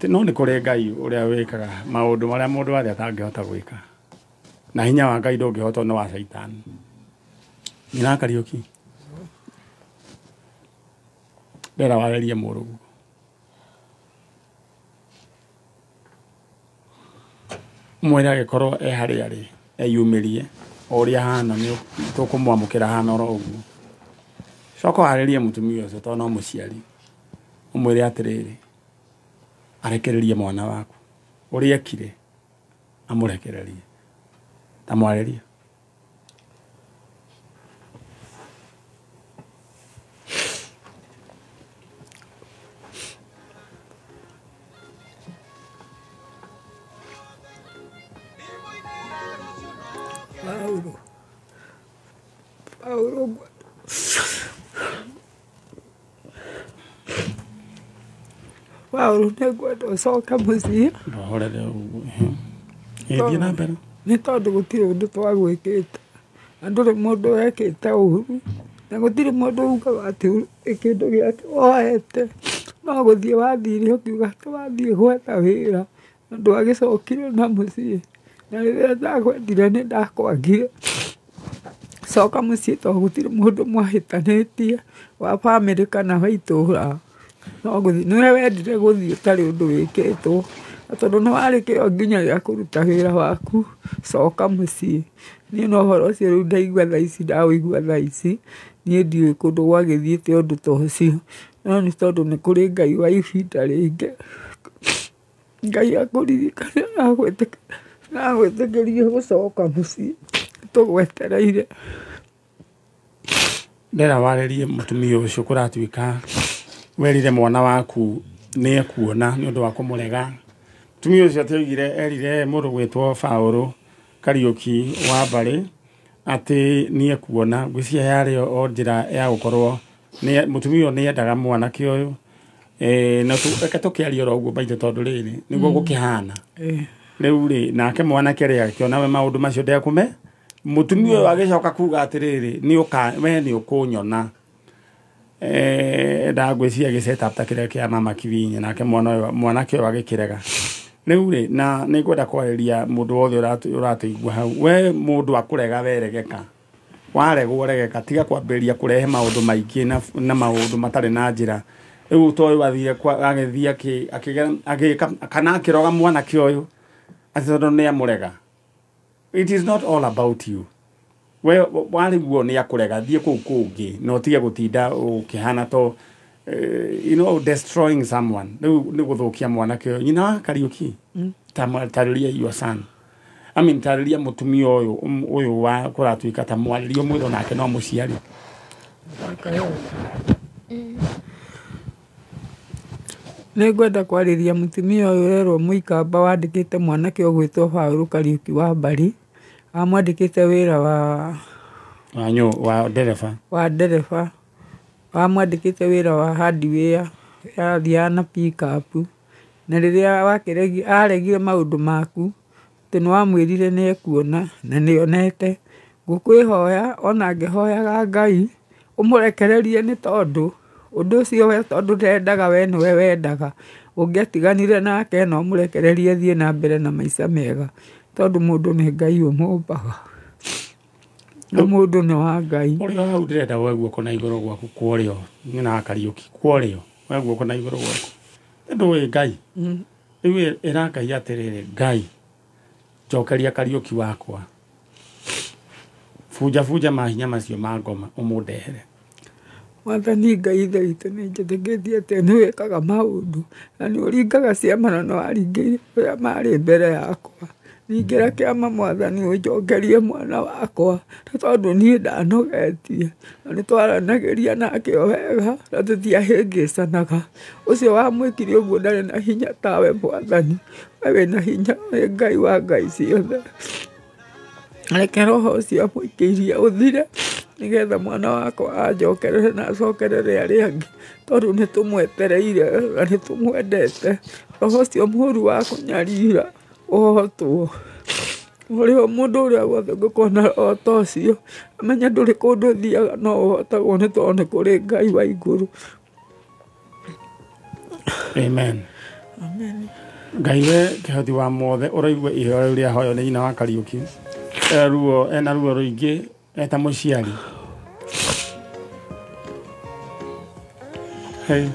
No nĩ kũrĩ Ngai ũrĩa wĩkaga maũndũ marĩa mũndũ arĩa atangĩhota gwĩka, na hinya wa Ngai ndũngĩhotwo nĩ wa Caitani. Nyina Kariũki, ndĩrenda warĩrie mũrũguo. Mwĩre agĩkorwo e harĩa arĩ eyumĩrie o ũrĩa ahana, nĩ tũkũmwamũkĩra ahana oro ũguo. Coka warĩrie mũtumia ũcio tondũ no mũciari, ũmwĩre atĩrĩrĩ, arekererie mwana waku ũrĩa ekire, amũrekererie. Ta mwarĩrie. Paulo, Paulo nĩngwenda ũcoke mũciĩ. Ndũhorere ũguo. Ĩthiĩ na mbere. Nĩ tondũ gũtirĩ ũndũ twagwĩkĩte, na ndũrĩ mũndũ wekĩte ũru, na gũtirĩ mũndũ ugaga atĩ kĩndũ gĩake woete, no gũthiĩ wathire ũkiuga atĩ wathiĩ gwetha wĩra, na ndwagĩcokire na mũciĩ. Na rĩrĩa ndakwendire nĩ ndakwagire. Coka mũciĩ tondũ gũtirĩ mũndũ mwahĩtanĩtie wa bamĩrĩ kana wa itũũra. No gũthiĩ, nĩwe wendire gũthiĩ ũtarĩ ũndũ wĩkĩtwo, na tondũ nĩ warĩ kĩo nginya gĩa kũruta wĩra waku, coka mũciĩ. Niĩ no ũhoro ũcio rĩu ndaigua thaa ici, ndaũigua thaa ici, niĩ ndiũĩ kũndũ gwagĩthiĩte ũndũ ta ũcio, no nĩ tondũ nĩ kũrĩ Ngai wa ihinda rĩngĩ. Ngai akũririkane na agwĩtĩkĩrie gũcoka mũciĩ, tũgwetereire. Ndĩrenda warĩrie mũtumia ũcio kũratuĩka werire mwana waku nĩ ekuona nĩ ũndũ wa kũmũrega. Mũtumia ũcio atĩ erire mũndũ gwĩtwo Paũlũ Kariũki wa Mbarĩ atĩ nĩ ekuona. Ngwĩciria yarĩ o njĩra ya gũkorwo mũtumia ũyũ nĩ endaga mwanake ũyũ. Na reke tũkĩarie oro ũguo maitũ tondũ rĩrĩ nĩguo gũkĩhana. Rĩu rĩ, nake mwanake rĩ akĩona we maũndũ macio ndekũme, mũtumia ũyũ agĩcoka kuga atĩrĩrĩ, we nĩ ũkũnyona. Ndagwĩciria gĩ set up ta kĩrĩa kĩa mama Kivinya, nake mwanake ũyũ agĩkĩrega. Rĩu rĩ, na nĩ ngwenda kwarĩria mũndũ wothe ũratũigua hau, we mũndũ akũrega weregeka, Waregwo regeka tiga kwambĩrĩria kũrehe maũndũ maingĩ na maũndũ matarĩ na njĩra. Rĩu to ũyũ athire agĩthiĩ agĩka kana akĩroga mwanake ũyũ atĩ tondũ nĩ amũrega. It is not all about you. We warĩguo nĩ akũrega, thiĩ kũu kũngĩ na ũtige gũtinda ũkĩhana to you know, destroying someone. Rĩu nĩ gũthũkia mwanake ũyũ. Nyina wa Kariũki, tarĩria your son. I mean, tarĩria mũtumia ũyũ ũyũ wa kũratuĩka ta mwarĩrio mwĩrwo nake no mũciari. Nĩ ngwenda kwarĩria mũtumia ũyũ ũrerwo mũikamba wandĩkĩte mwanake ũgwĩtwo Paũlũ Kariũki wa Mbari. Amwandĩkĩte wĩra wa ndereba. Wa ndereba. Amwandĩkĩte wĩra wa hardware, arathiaga na pick-up. Na rĩrĩa aregire maũndũ maku, atĩ nĩ wamwĩrire nĩ ekuona na nĩ onete. Ngũkwĩhoya ona ngĩhoyaga Ngai ũmũrekererie nĩ tondũ ũndũ ũcio we tondũ ndendaga we nĩwe wendaga. Ũngĩatiganire nake no ũmũrekererie athiĩ na mbere na maica mega tondũ mũndũ nĩ Ngai ũmũmbaga. Na mũndũ nĩ wa Ngai. Ũrĩa hau ndĩrenda woe guoko na igũrũ gwaku kwa ũrĩo, nyina wa Kariũki, kwa ũrĩo, woe guoko na igũrũ gwaku. Ndũĩ Ngai. Rĩu ĩra Ngai atĩrĩrĩ, Ngai, njokeria Kariũki wakwa. Bunja bunja mahinya macio ma ngoma ũmũndehere. Mwathani Ngai Ithe witũ nĩ njĩtĩkĩtie atĩ nĩ wĩkaga maũndũ na nĩ ũringaga ciama na nĩ waringĩire arĩa marĩ mbere yakwa. Ningĩra kĩama Mwathani ũnjokerie mwana wakwa nĩ tondũ niĩ ndanogetie na nĩ twaranagĩria nake o wega na tũtiahĩngĩcanaga. Ũcio wamwĩkire ũguo ndarĩ na hinya tawe Mwathani, we wĩna hinya wĩ Ngai wa Ngai ciothe. Reke roho ũcio amũikĩirie ũthire nĩgetha mwana wakwa anjokerere na acokerere arĩa angĩ tondũ nĩ tũmwetereire na nĩ tũmwendete. Roho ũcio mũũru wa kũnyarira ũhotwo. Ũrĩa mũndũ ũrĩa wothe ũngĩkorwo na roho ta ũcio amenye ndũrĩ kũndũ ũthiaga no ũhotagwo nĩ tondũ nĩ kũrĩ Ngai wa igũrũ. Amen. Amen. Ngai we kĩhoti wa mothe ũraigua iheo rĩu rĩahoywo nĩ nyina wa Kariũki. Ruo ena ruo rũingĩ eta mũciari. Hey.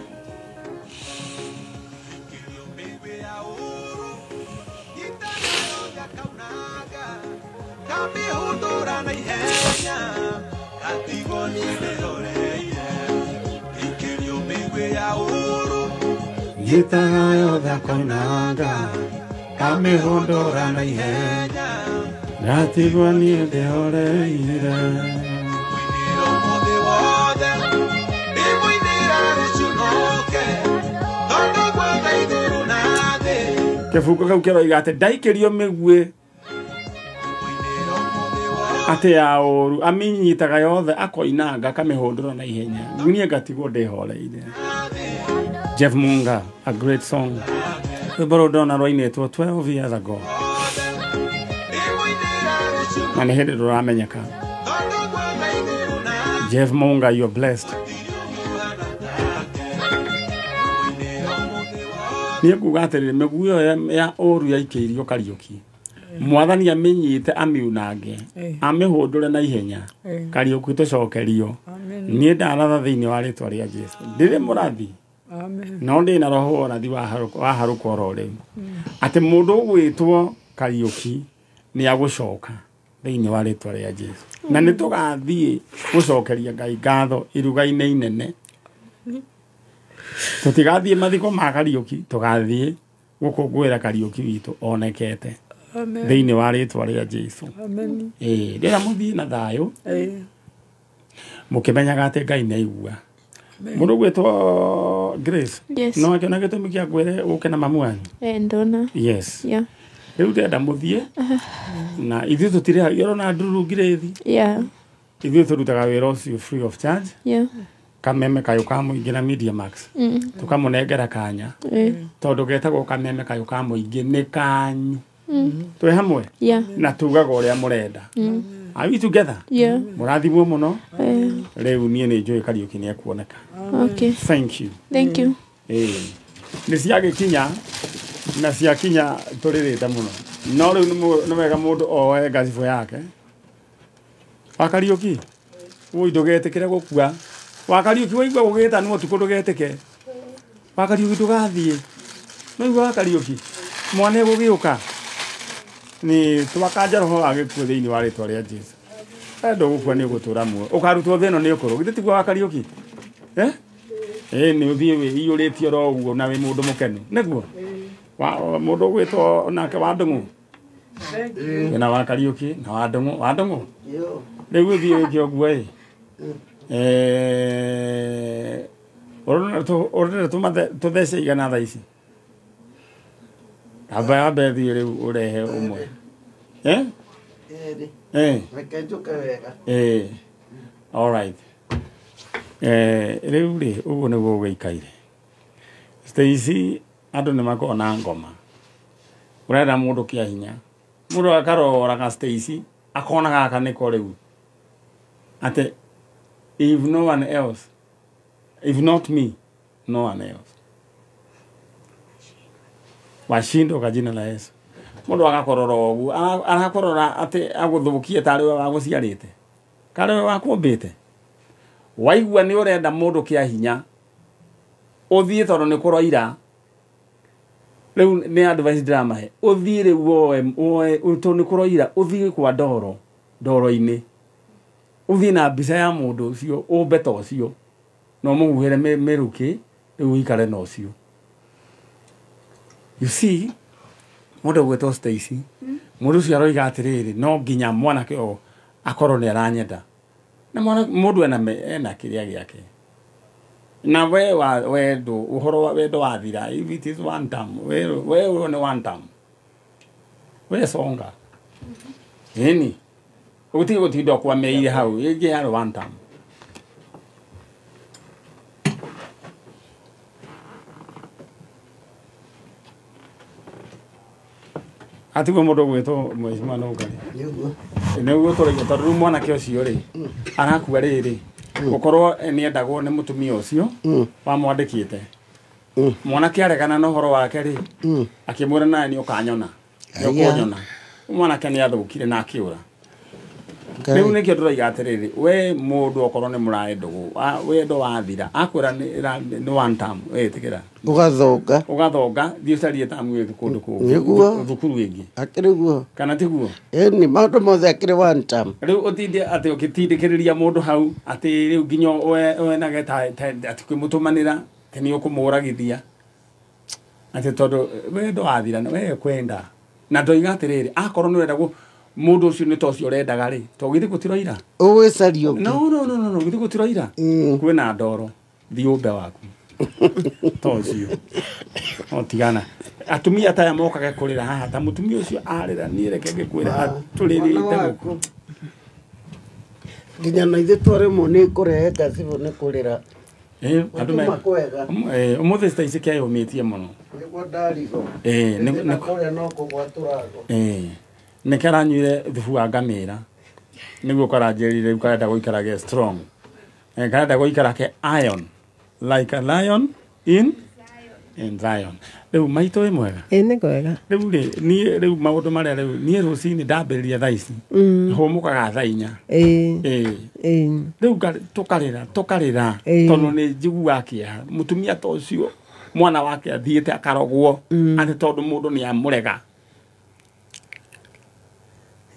Nyitaga yothe akoinanga kamĩhũndũra na ihenya ngatigwo niĩ ndĩhoreire. Kĩbungo kau kĩroiga atĩ ndaikĩrio mĩguĩ atĩ ya ũũru amĩnyitaga yothe akoinanga akamĩhũndũra na ihenya niĩ ngatigwo ndĩhoreire. Jeff Munga, a great song. Rwĩmbo rũu ndona rwainĩtwo 12 years ago. Na nĩ hĩndĩ rũramenyeka. Jeff Munga, you're blessed. Niĩ nguga atĩrĩrĩ, mĩguĩ ĩyo ya ũũru yaikĩirio Kariũki. Mwathani amĩnyite amiunange, amĩhũndũre na ihenya. Kariũki tũcokerio. Niĩ ndaratha thĩinĩ wa rĩtwa rĩa Jesũ. Ndĩrĩ mũrathi. Amen. No ndĩ na roho wa ũrathi wa harũka oro rĩu. Atĩ mũndũ ũgwĩtwo Kariũki nĩ agũcoka thĩinĩ wa rĩtwa rĩa Jesũ. Na nĩ tũgathiĩ gũcokeria Ngai ngatho iruga-inĩ inene. Tũtigathiĩ mathiko ma Kariũki, tũgathiĩ gũkũngũĩra Kariũki witũ onekete. Amen. Thĩinĩ wa rĩtwa rĩa Jesũ. Amen. Ndĩra mũthiĩ na thayũ. Mũkĩmenyaga atĩ Ngai nĩ aigua. Mũndũ ũgwĩtwo Grace. Yes. No akĩona gĩtũmi kĩa ngwĩre ũke na mamu wanyu. Ndona. Yes. Yeah. Rĩu ndĩrenda mũthiĩ na ithuĩ tũtirĩhagia ũrona ndururu ngirĩthi. Yeah. Ithuĩ tũrutaga wĩra ũcio free of charge. Yeah. Kameme kayũ ka mũingĩ na Media Max. Tũkamũnengera kanya. Tondũ getagwo kameme kayũ ka mũingĩ nĩ kanyu. Twĩ hamwe? Yeah. Na tugaga ũrĩa mũrenda. Are we together? Yeah. Mũrathimwo mũno. Rĩu niĩ nĩ njũĩ Kariũki nĩ ekuoneka. Okay. Thank you. Thank you. Nĩ ciagĩkinya na ciakinya tũrĩrĩte mũno. No rĩu nĩ wega mũndũ oe ngacibũ yake. Wa Kariuki woi ndugetikire gukua. Wa Kariuki waigua gugĩtanwo ũtukũ ndũgetĩke. Wa Kariuki ndũgathiĩ. Nĩwaigua wa Kariuki mwana egũgĩũka nĩ twakanja roho wa gĩkuũ thĩinĩ wa rĩtwa rĩa Jesu. Ndũgũkua nĩ ũgũtũra muoyo. Ũkarutwo thĩ ĩno nĩ ũkũrũ. Githĩ tiguo wa Kariuki? Eh? Nĩ ũthiĩ wĩiyũrĩtie oro ũguo na wĩ mũndũ mũkenu. Nĩguo? Wa mũndũ ũgwĩtwo nake wa Ndũng'ũ. Wĩna wa Kariuki na wa Ndũng'ũ. Wa Ndũng'ũ? Rĩu ũthiĩ wĩke ũguo ĩ. Ũrona tũthece igana thaa ici. Amba yambe thiĩ rĩu ũrehe ũmwe. Eh? Reke njũke wega. All right. Rĩu rĩ ũguo nĩguo gũikaire. Stacy andũ nĩ makoragwo na ngoma. Ũrenda mũndũ kĩa hinya. Mũndũ akaroraga Stacy akona gaka nĩko rĩu. Atĩ if no one else, if not me, no one else. Washindwa kwa jina la Yesu. Mundu agakorora ũguo, arakorora atĩ agũthũkie tarĩ we wagũciarĩte. Karĩ we wakũmbĩte. Waigua nĩ ũrenda mũndũ kĩa hinya. Ũthiĩ tondũ nĩ kũroira. Rĩu nĩ advice ndĩramahe. Ũthiĩ rĩu woe tondũ nĩ kũroira, ũthiĩ kwa ndoro, ndoro-inĩ. Ũthiĩ na mbica ya mũndũ ũcio, ũmbe ta ũcio. Na ũmũhuhĩre mĩrukĩ, rĩu ũikare na ũcio. You see, mũndũ ũgwĩtwo Stacy, mũndũ ũcio aroiga atĩrĩrĩ, no nginya mwanake ũyũ akorwo nĩ aranyenda. Na mũndũ ena kĩrĩa gĩake. Na we wa wendo, ũhoro wa wendo wathira, if it is one term, we ũyũ nĩ one term. We songa. Ĩni. Ũtige gũtinda ũkwamĩire hau, ĩngĩ yarĩ one term. Atiguo mũndũ ũgwĩtwo mheshimiwa no ũkarĩ. Nĩguo. Nĩguo tũraiga tondũ rĩu mwanake ũcio rĩ arakua rĩrĩ gũkorwo nĩendagwo nĩ mũtumia ũcio wamwandĩkĩte. Mwanake aregana na ũhoro wake rĩ akĩmwĩra nawe nĩ ũkanyona. Nĩ ũkũnyona. Mwanake nĩ athũkire na akĩũra. Rĩu nĩkĩo ndĩroiga atĩrĩrĩ, we mũndũ okorwo nĩ mũraĩ ndũgũ, wendo wathira, akwĩra nĩ one term, wĩtĩkĩra. Ũgathonga. Ũgathonga, thiĩ ũcarie term ĩngĩ kũndũ kũngĩ. Nĩguo. Thukuru ĩngĩ. Akĩrĩ guo. Kana tiguo? Ĩni, maũndũ mothe akĩrĩ one term. Rĩu ũtinde atĩ ũgĩtindĩkĩrĩria mũndũ hau, atĩ rĩu nginya wenage ta atĩ kwĩmũtũmanĩra, atĩ nĩ ũkũmũragithia. Atĩ tondũ wendo wathira, we kwenda. Na ndoiga atĩrĩrĩ, akorwo nĩ ũrenda mũndũ ũcio nĩ ta ũcio ũrendaga rĩ, to githĩ gũtiroira? Ũgwĩcaria ũngĩ. No, githĩ gũtiroira? Kwĩna ndoro, thiĩ ũmbe waku. Ta ũcio. No tigana. Atumia ta aya mokage kũrĩra haha, ta mũtumia ũcio arĩra, niĩ reke ngĩkwĩre atũrĩrĩte gũkũ. Nginya na ithuĩ twaremwo nĩ kũrehe ngacibũ nĩ kũrĩra. Andũ me ũmũthĩ Stacy kĩeyũmĩtie mũno. Nĩguo ndarigwo. Nĩ kũrĩa no kũgwatũragwo. Nĩ karanyuire thubu wa ngamĩra. Nĩguo karanjĩrire rĩu karenda gũikara ge strong. Karenda gũikara ke iron like a lion in Zion. Rĩu maitũ wĩ mwega? Ĩ nĩ kwega. Rĩu rĩ niĩ rĩu maũndũ marĩa rĩu niĩ rũcinĩ ndambĩrĩria thaa ici. Hũmũkaga thaa 4. Rĩu tũkarĩra tondũ nĩ njiguaga kĩeha. Mũtumia ta ũcio mwana wake athiĩte akarogwo atĩ tondũ mũndũ nĩ amũrega.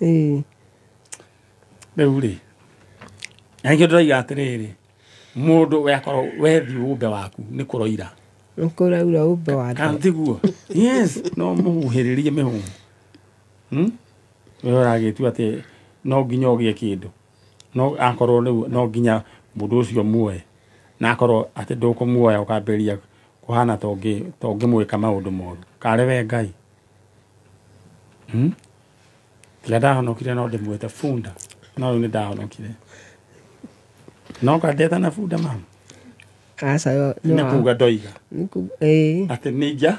Rĩu rĩ nĩkĩo ndĩroiga atĩrĩrĩ, mũndũ we akorwo wethiĩ ũmbe waku nĩ kũroira. Nĩ kũraura ũmbe wa Kana tiguo? Yes, no mũhuhĩrĩrie mĩhũmũ. We ũragĩtua atĩ no nginya ũgĩe kĩndũ. No akorwo rĩu no nginya mũndũ ũcio muoe. Na akorwo atĩ ndũkũmuoya ũkambĩrĩria kũhana ta ũngĩmwĩka maũndũ moru. Karĩ we Ngai. Tiga ndahonokire no ndĩmwĩte bunda. No rĩu nĩ ndahonokire. No kandeta na bunda mama. Aca nĩ kuga ndoiga. Atĩ nĩngia.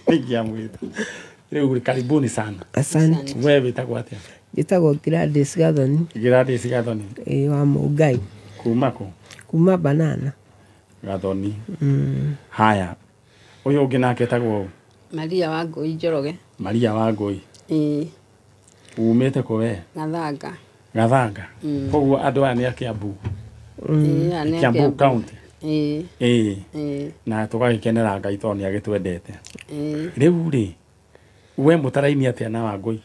Nĩngiamwĩta. Rĩu karibuni sana. Asante. We wĩtagwo atĩa? Njĩtagwo Gladys Gathoni. Gladys Gathoni. Wa Mũngai. Kuma kũ? Kuma Banana. Gathoni. Haya. Ũyũ ũngĩ nake etagwo Maria wa Ngũi Njoroge. Maria wa Ngũi. Ĩĩ. Umĩte kũ we? Gathanga. Gathanga. Koguo andũ aya nĩ a Kiambu. Ĩĩ, aya nĩ a Kiambu Kiambu. County. Ĩĩ. Ĩĩ. Ĩĩ. Na tũgagĩkenera Ngai tondũ nĩ agĩtwendete. Ĩĩ. Rĩu rĩ, we mũtaraini atĩa na Wangũi?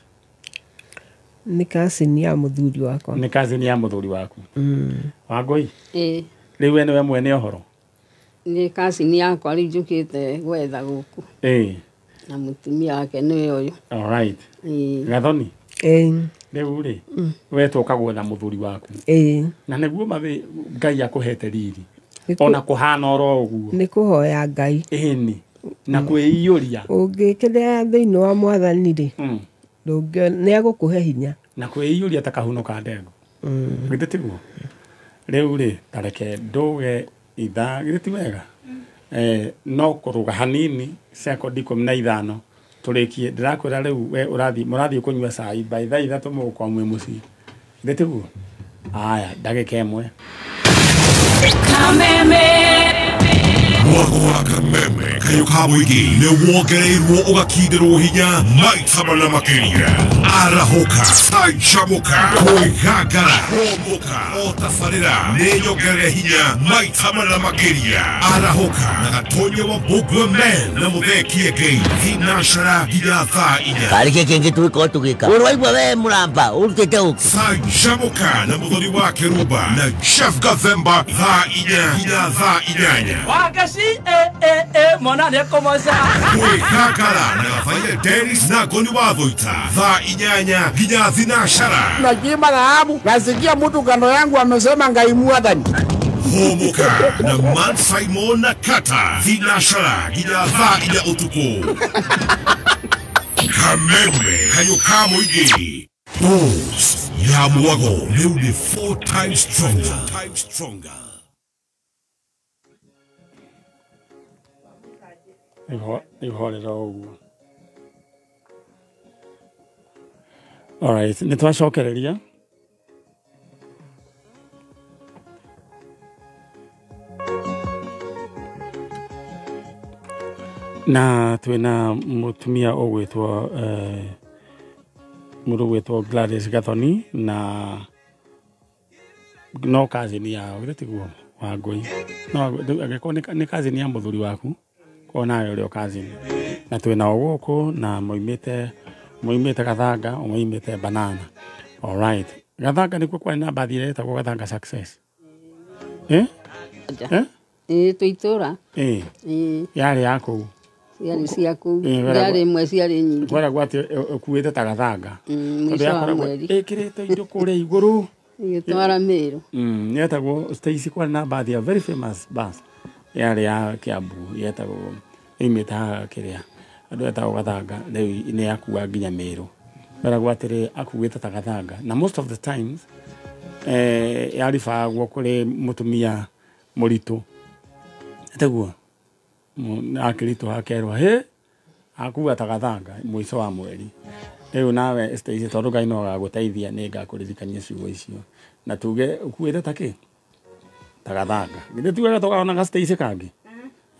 Nĩ cousin ya mũthuri wakwa. Nĩ cousin ya mũthuri waku. Wangũi? Ĩĩ. Rĩu we nĩwe mwene ũhoro? Nĩ cousin yakwa rĩu njũkĩte gwetha gũkũ. Ĩĩ. Na mũtumia wake nĩwe ũyũ. All right. Ĩĩ. Gathoni? Ĩĩ. Rĩu rĩ, we tũka gwetha mũthuri waku. Ĩĩ. Na nĩguo mathĩ Ngai akũhete riri. Ona kũhana oro ũguo. Nĩ kũhoya Ngai. Ĩni. Na kwĩiyũria. Ũngĩkĩrĩa thĩinĩ wa mwathani rĩ, nĩ agũkũhe hinya. Na kwĩiyũria ta kahuno ka ndengũ. Githĩ tiguo? Rĩu rĩ, ta reke ndũge ithaa, githĩ ti wega? No kũrũga hanini sekondi 15 tũrĩkie. Ndĩrakwĩra rĩu we ũrathiĩ, mũrathiĩ kũnyua cai by thaa 3 mũgũkorwo mwĩ mũciĩ. Githĩ tiguo? Aya, ndagĩka ĩmwe. Kameme. Mwako wa Kameme kayo ka mũingĩ nĩ wongereirwo ũgakindĩrwo hinya maita mana makĩria. Arahũka, canjamũka, kwĩgangara, kũmbũka, o tabarĩra nĩ nyongerere hinya maita mana makĩria. Arahũka na Gatonye wa Mbũgua Men na Mũthee Kĩengei thinacara nginya thaa 4. Karĩ kĩ kĩngĩ tũgĩkorwo tũgĩka? Ũraigua we mũramba ũrutĩte ũkĩ? Canjamũka na Mũthoni wa Kĩrumba na Jeff Gathemba thaa 4 nginya thaa 8. Wagaci mwana nĩ ekũmoca. Kwĩgangara na Gathaia Dennis na Ngoni wa Thũita thaa 8 nginya thinacara. Nakiimba dhahabu, nasikia mtu kando yangu amesema Ngai mwathani. Hũmũka na Man Simon na Kata thinacara nginya thaa 4 ũtukũ. Kameme kayo ka mũingĩ. Boss ya mwago rĩu nĩ 4 times stronger. Ihorera ũguo. Alright, nĩ twacokereria. Na twĩna mũtumia ũgwĩtwo mũndũ ũgwĩtwo Gladys Gathoni na no cousin yao, githĩ tiguo Wangũi? No angĩkorwo nĩ cousin ya mũthuri waku, koguo nawe ũrĩ o cousin. Na twĩna o gũkũ na moimĩte Gathanga, moimĩte Banana. All right. Gathanga nĩkuo kwarĩ na mbathi ĩrĩa ĩtagwo Gathanga Success. Eh? Eh? Ĩĩ, twĩ itũra. Ĩĩ. Ĩĩ. Yarĩ ya kũu. Ciarĩ cia kũu. Yarĩ ĩmwe ciarĩ nyingĩ. Kweragwo atĩ ũkuĩte ta Gathanga. Mũico wa mweri. Ĩkĩrĩte indo kũrĩa igũrũ. Ĩgĩtwara Mĩrũ. Yetagwo Stacy, kwarĩ na mbathi ya very famous bus. Yarĩ ya Kiambu, yetagwo ĩimĩte haha kĩrĩa. Andũ etagwo Gathanga, rĩu nĩ yakua nginya Mĩrũ. Kweragwo atĩrĩ akuĩte ta Gathanga. Na most of the times yaribagwo kũrĩ mũtumia mũritũ. Ĩtiguo? Akĩritũha akerwo hĩ akua ta Gathanga mũico wa mweri. Rĩu nawe Stacy, tondũ Ngai no agagũteithia nĩ ngakũririkania ciugo icio. Na tuge ũkuĩte ta kĩ? Ta Gathanga. Githĩ ti wega tũkaona ga Stacy kangĩ?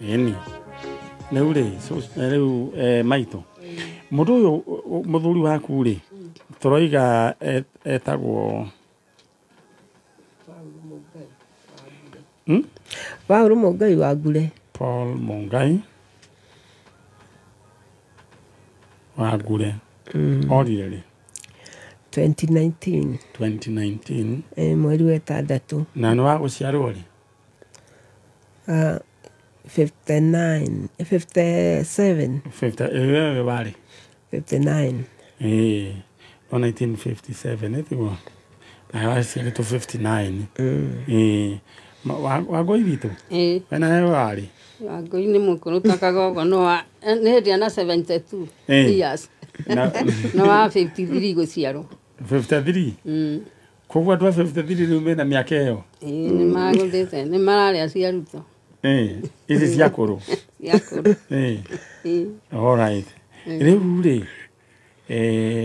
Ĩni. Rĩu rĩ, rĩu maitũ. Mũndũ ũyũ mũthuri waku rĩ, tũroiga etagwo Paul Mũngai wa Ngure. Paul Mũngai wa Ngure. Orire rĩ? 2019. 2019. Mweri wa 6. Na nĩ wa gũciarwo rĩ? 59, 57. 50, wewe warĩ? 59. Ĩĩ. O 1957 ĩtiguo? Na waciarĩtwo 59. Ĩĩ. Wangũi witũ? Ĩĩ. We nawe warĩ? Wangũi nĩ mũkũrũ ta kagogo, no nĩ hĩndĩ ana 72 years. No wa 53 gũciarwo. 53? Koguo andũ a 53 rĩu mena mĩaka ĩyo? Ĩĩ, nĩ magũthĩte, nĩ mararĩa cia Ruto. Ĩĩ, ici cia kũrũ. Cia kũrũ. Ĩĩ. Ĩĩ. All right. Rĩu rĩ,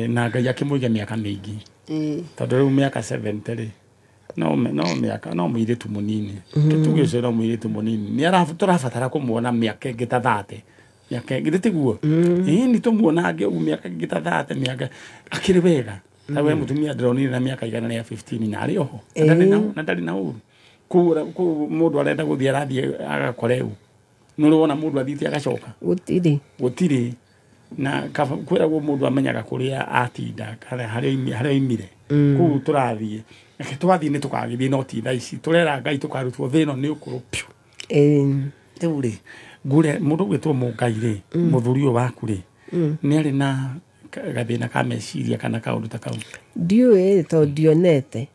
na Ngai akĩmũiga mĩaka mĩingĩ. Ĩĩ. Tondũ rĩu mĩaka 70 rĩ, no mĩaka no mũirĩtu mũnini. Tuge ũcio no mũirĩtu mũnini. Nĩ tũrabatara kũmuona mĩaka ĩngĩ ta 30. Mĩaka ĩngĩ tiguo? Ĩĩ, nĩ tũmuonange ũguo mĩaka ĩngĩ ta 30, mĩaka akĩrĩ wega. Ta we mutumia ndĩronire na mĩaka 115 na arĩ oho. Na ndarĩ na ũru. Kũu mũndũ arenda gũthiĩ arathiĩ agakore u. Nĩ ũrona mũndũ athiĩte agacoka. Gũtirĩ. Na kwĩragwo mũndũ amenyaga kũrĩa atinda kana harĩa oimire. Kũu tũrathiĩ. Reke twathiĩ nĩ tũkagĩthiĩ no ti thaa ici. Tũrera Ngai tũkarutwo thĩ ĩno nĩ ũkũrũ piũ. Rĩu rĩ ngure mũndũ ũgwĩtwo Mũngai rĩ mũthuri ũyũ waku rĩ nĩ arĩ na gathĩna ka meciria kana kaũndũ ta kau? Ndiũĩ tondũ ndionete.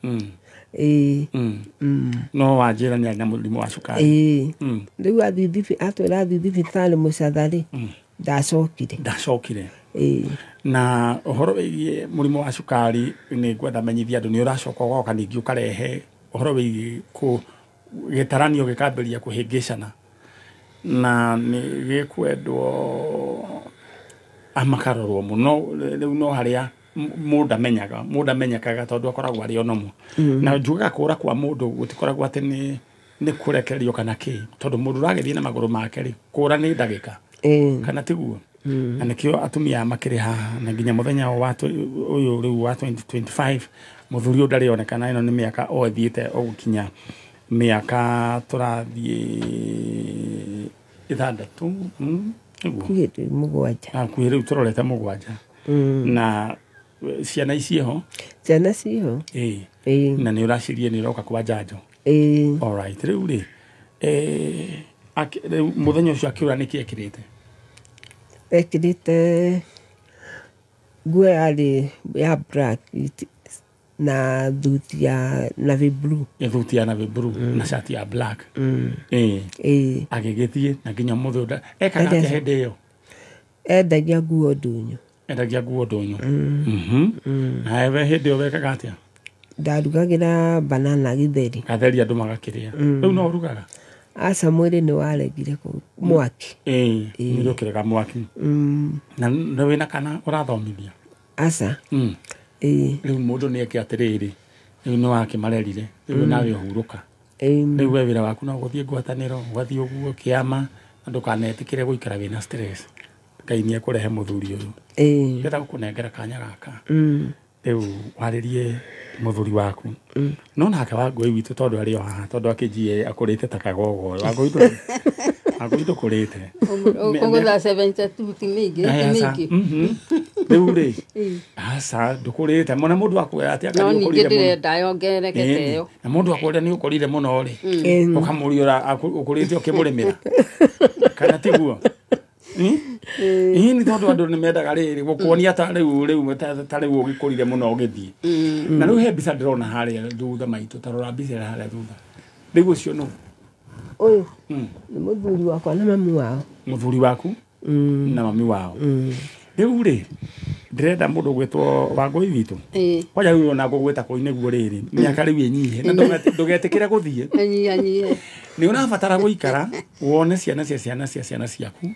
No wanjĩra nĩ arĩ na mũrimũ wa cukari. Rĩu atwĩra athiĩ thibitarĩ Mũcatha rĩ ndacokire. Na ũhoro wĩgiĩ mũrimũ wa cukari nĩ ngwenda menyithia andũ nĩ ũracoka ũgoka ningĩ ũkarehe ũhoro wĩgiĩ gĩtaranio gĩkambĩrĩria kũhĩngĩcana na nĩ gĩkwendwo amakarorwo mũno. Rĩu no harĩa mũndũ amenyaga mũndũ amenyekaga tondũ akoragwo arĩ onomo. Na njugaga kũra kwa mũndũ gũtikoragwo atĩ nĩ kũrekererio kana kĩ tondũ mũndũ ũragĩthiĩ na magũrũ make rĩ kũra nĩ ndagĩka kana tiguo. Na nĩkĩo atumia makĩrĩ haha na nginya mũthenya ũyũ rĩu wa 2025 mũthuri ũyũ ndarĩ onekana. Ĩno nĩ mĩaka o ĩthiĩte o gũkinya mĩaka tũrathiĩ 6 nĩguo 7. Hakuhĩ rĩu tũrorete 7. Na ciana ici ho? Ciana ciho. Na nĩ ũracirie nĩ ũroka kwa njanjo? Alright. Rĩu rĩ rĩu mũthenya ũcio akĩũra nĩkĩ ekĩrĩte? Ekĩrĩte nguo yarĩ ya black na thuti ya navy blue. Thuti ya navy blue na shati ya black. Agĩgĩthiĩ na nginya mũthĩ ekaga atĩa hĩndĩ ĩyo? Endagia nguo ndũnyũ. Endagia nguo ndũnyũ. Na we hĩndĩ ĩyo wekaga atĩa? Ndarugagĩra banana gĩtheri. Gatheri andũ magakĩrĩa. Rĩu no ũrugaga? Aca mwĩrĩ nĩ waregire mwaki. Mwĩrĩ ũkĩrega mwaki. Na nĩ wĩna kana ũrathomithia? Aca. Rĩu mũndũ nĩ eke atĩrĩrĩ rĩu nĩ wakĩmarerire rĩu nawe ũhurũka. Rĩu we wĩra waku no gũthiĩ ngwatanĩro ũgathiĩ ũguo kĩama na ndũkanetĩkĩre gũikara wĩna stress. Ngai nĩ ekũrehe mũthuri ũyũ. Ndĩrenda gũkũnengera kanya gaka. Rĩu warĩrie mũthuri waku. No nake Wangũi witũ tondũ arĩ o haha tondũ akĩnjie akũrĩte ta kagogo. Wangũi ndũkũrĩte. Ũgũtha 72 ti mĩingĩ ti mĩingĩ. Rĩu rĩ aca ndũkũrĩte mũno mũndũ akwĩra atĩ no ningĩ ndĩrenda yongerereke ta ĩyo. Na mũndũ akwĩra nĩ ũkũrire mũno rĩ ũkamũria ũkũrĩte ũkĩmũrĩmĩra kana tiguo? Ĩĩ nĩ tondũ andũ nĩ mendaga rĩrĩ gũkuonia ta rĩu ta rĩu ũgĩkũrire mũno ũgĩthiĩ. Na rĩu he mbica ndĩrona harĩa thutha maitũ ta rora mbica ĩrĩa harĩa thutha. Rĩu ũcio nũ? Ũyũ nĩ mũthuri wakwa na mami wao. Mũthuri waku na mami wao. Rĩu rĩ ndĩrenda mũndũ ũgwĩtwo Wangũi witũ. Kwanja rĩu ona ngũgwĩta kũu nĩguo rĩrĩ mĩaka rĩu ĩnyihe na ndũgetĩkĩre gũthiĩ. Ĩnyihanyihe. Nĩ ũrabatara gũikara wone ciana cia ciana cia ciana ciaku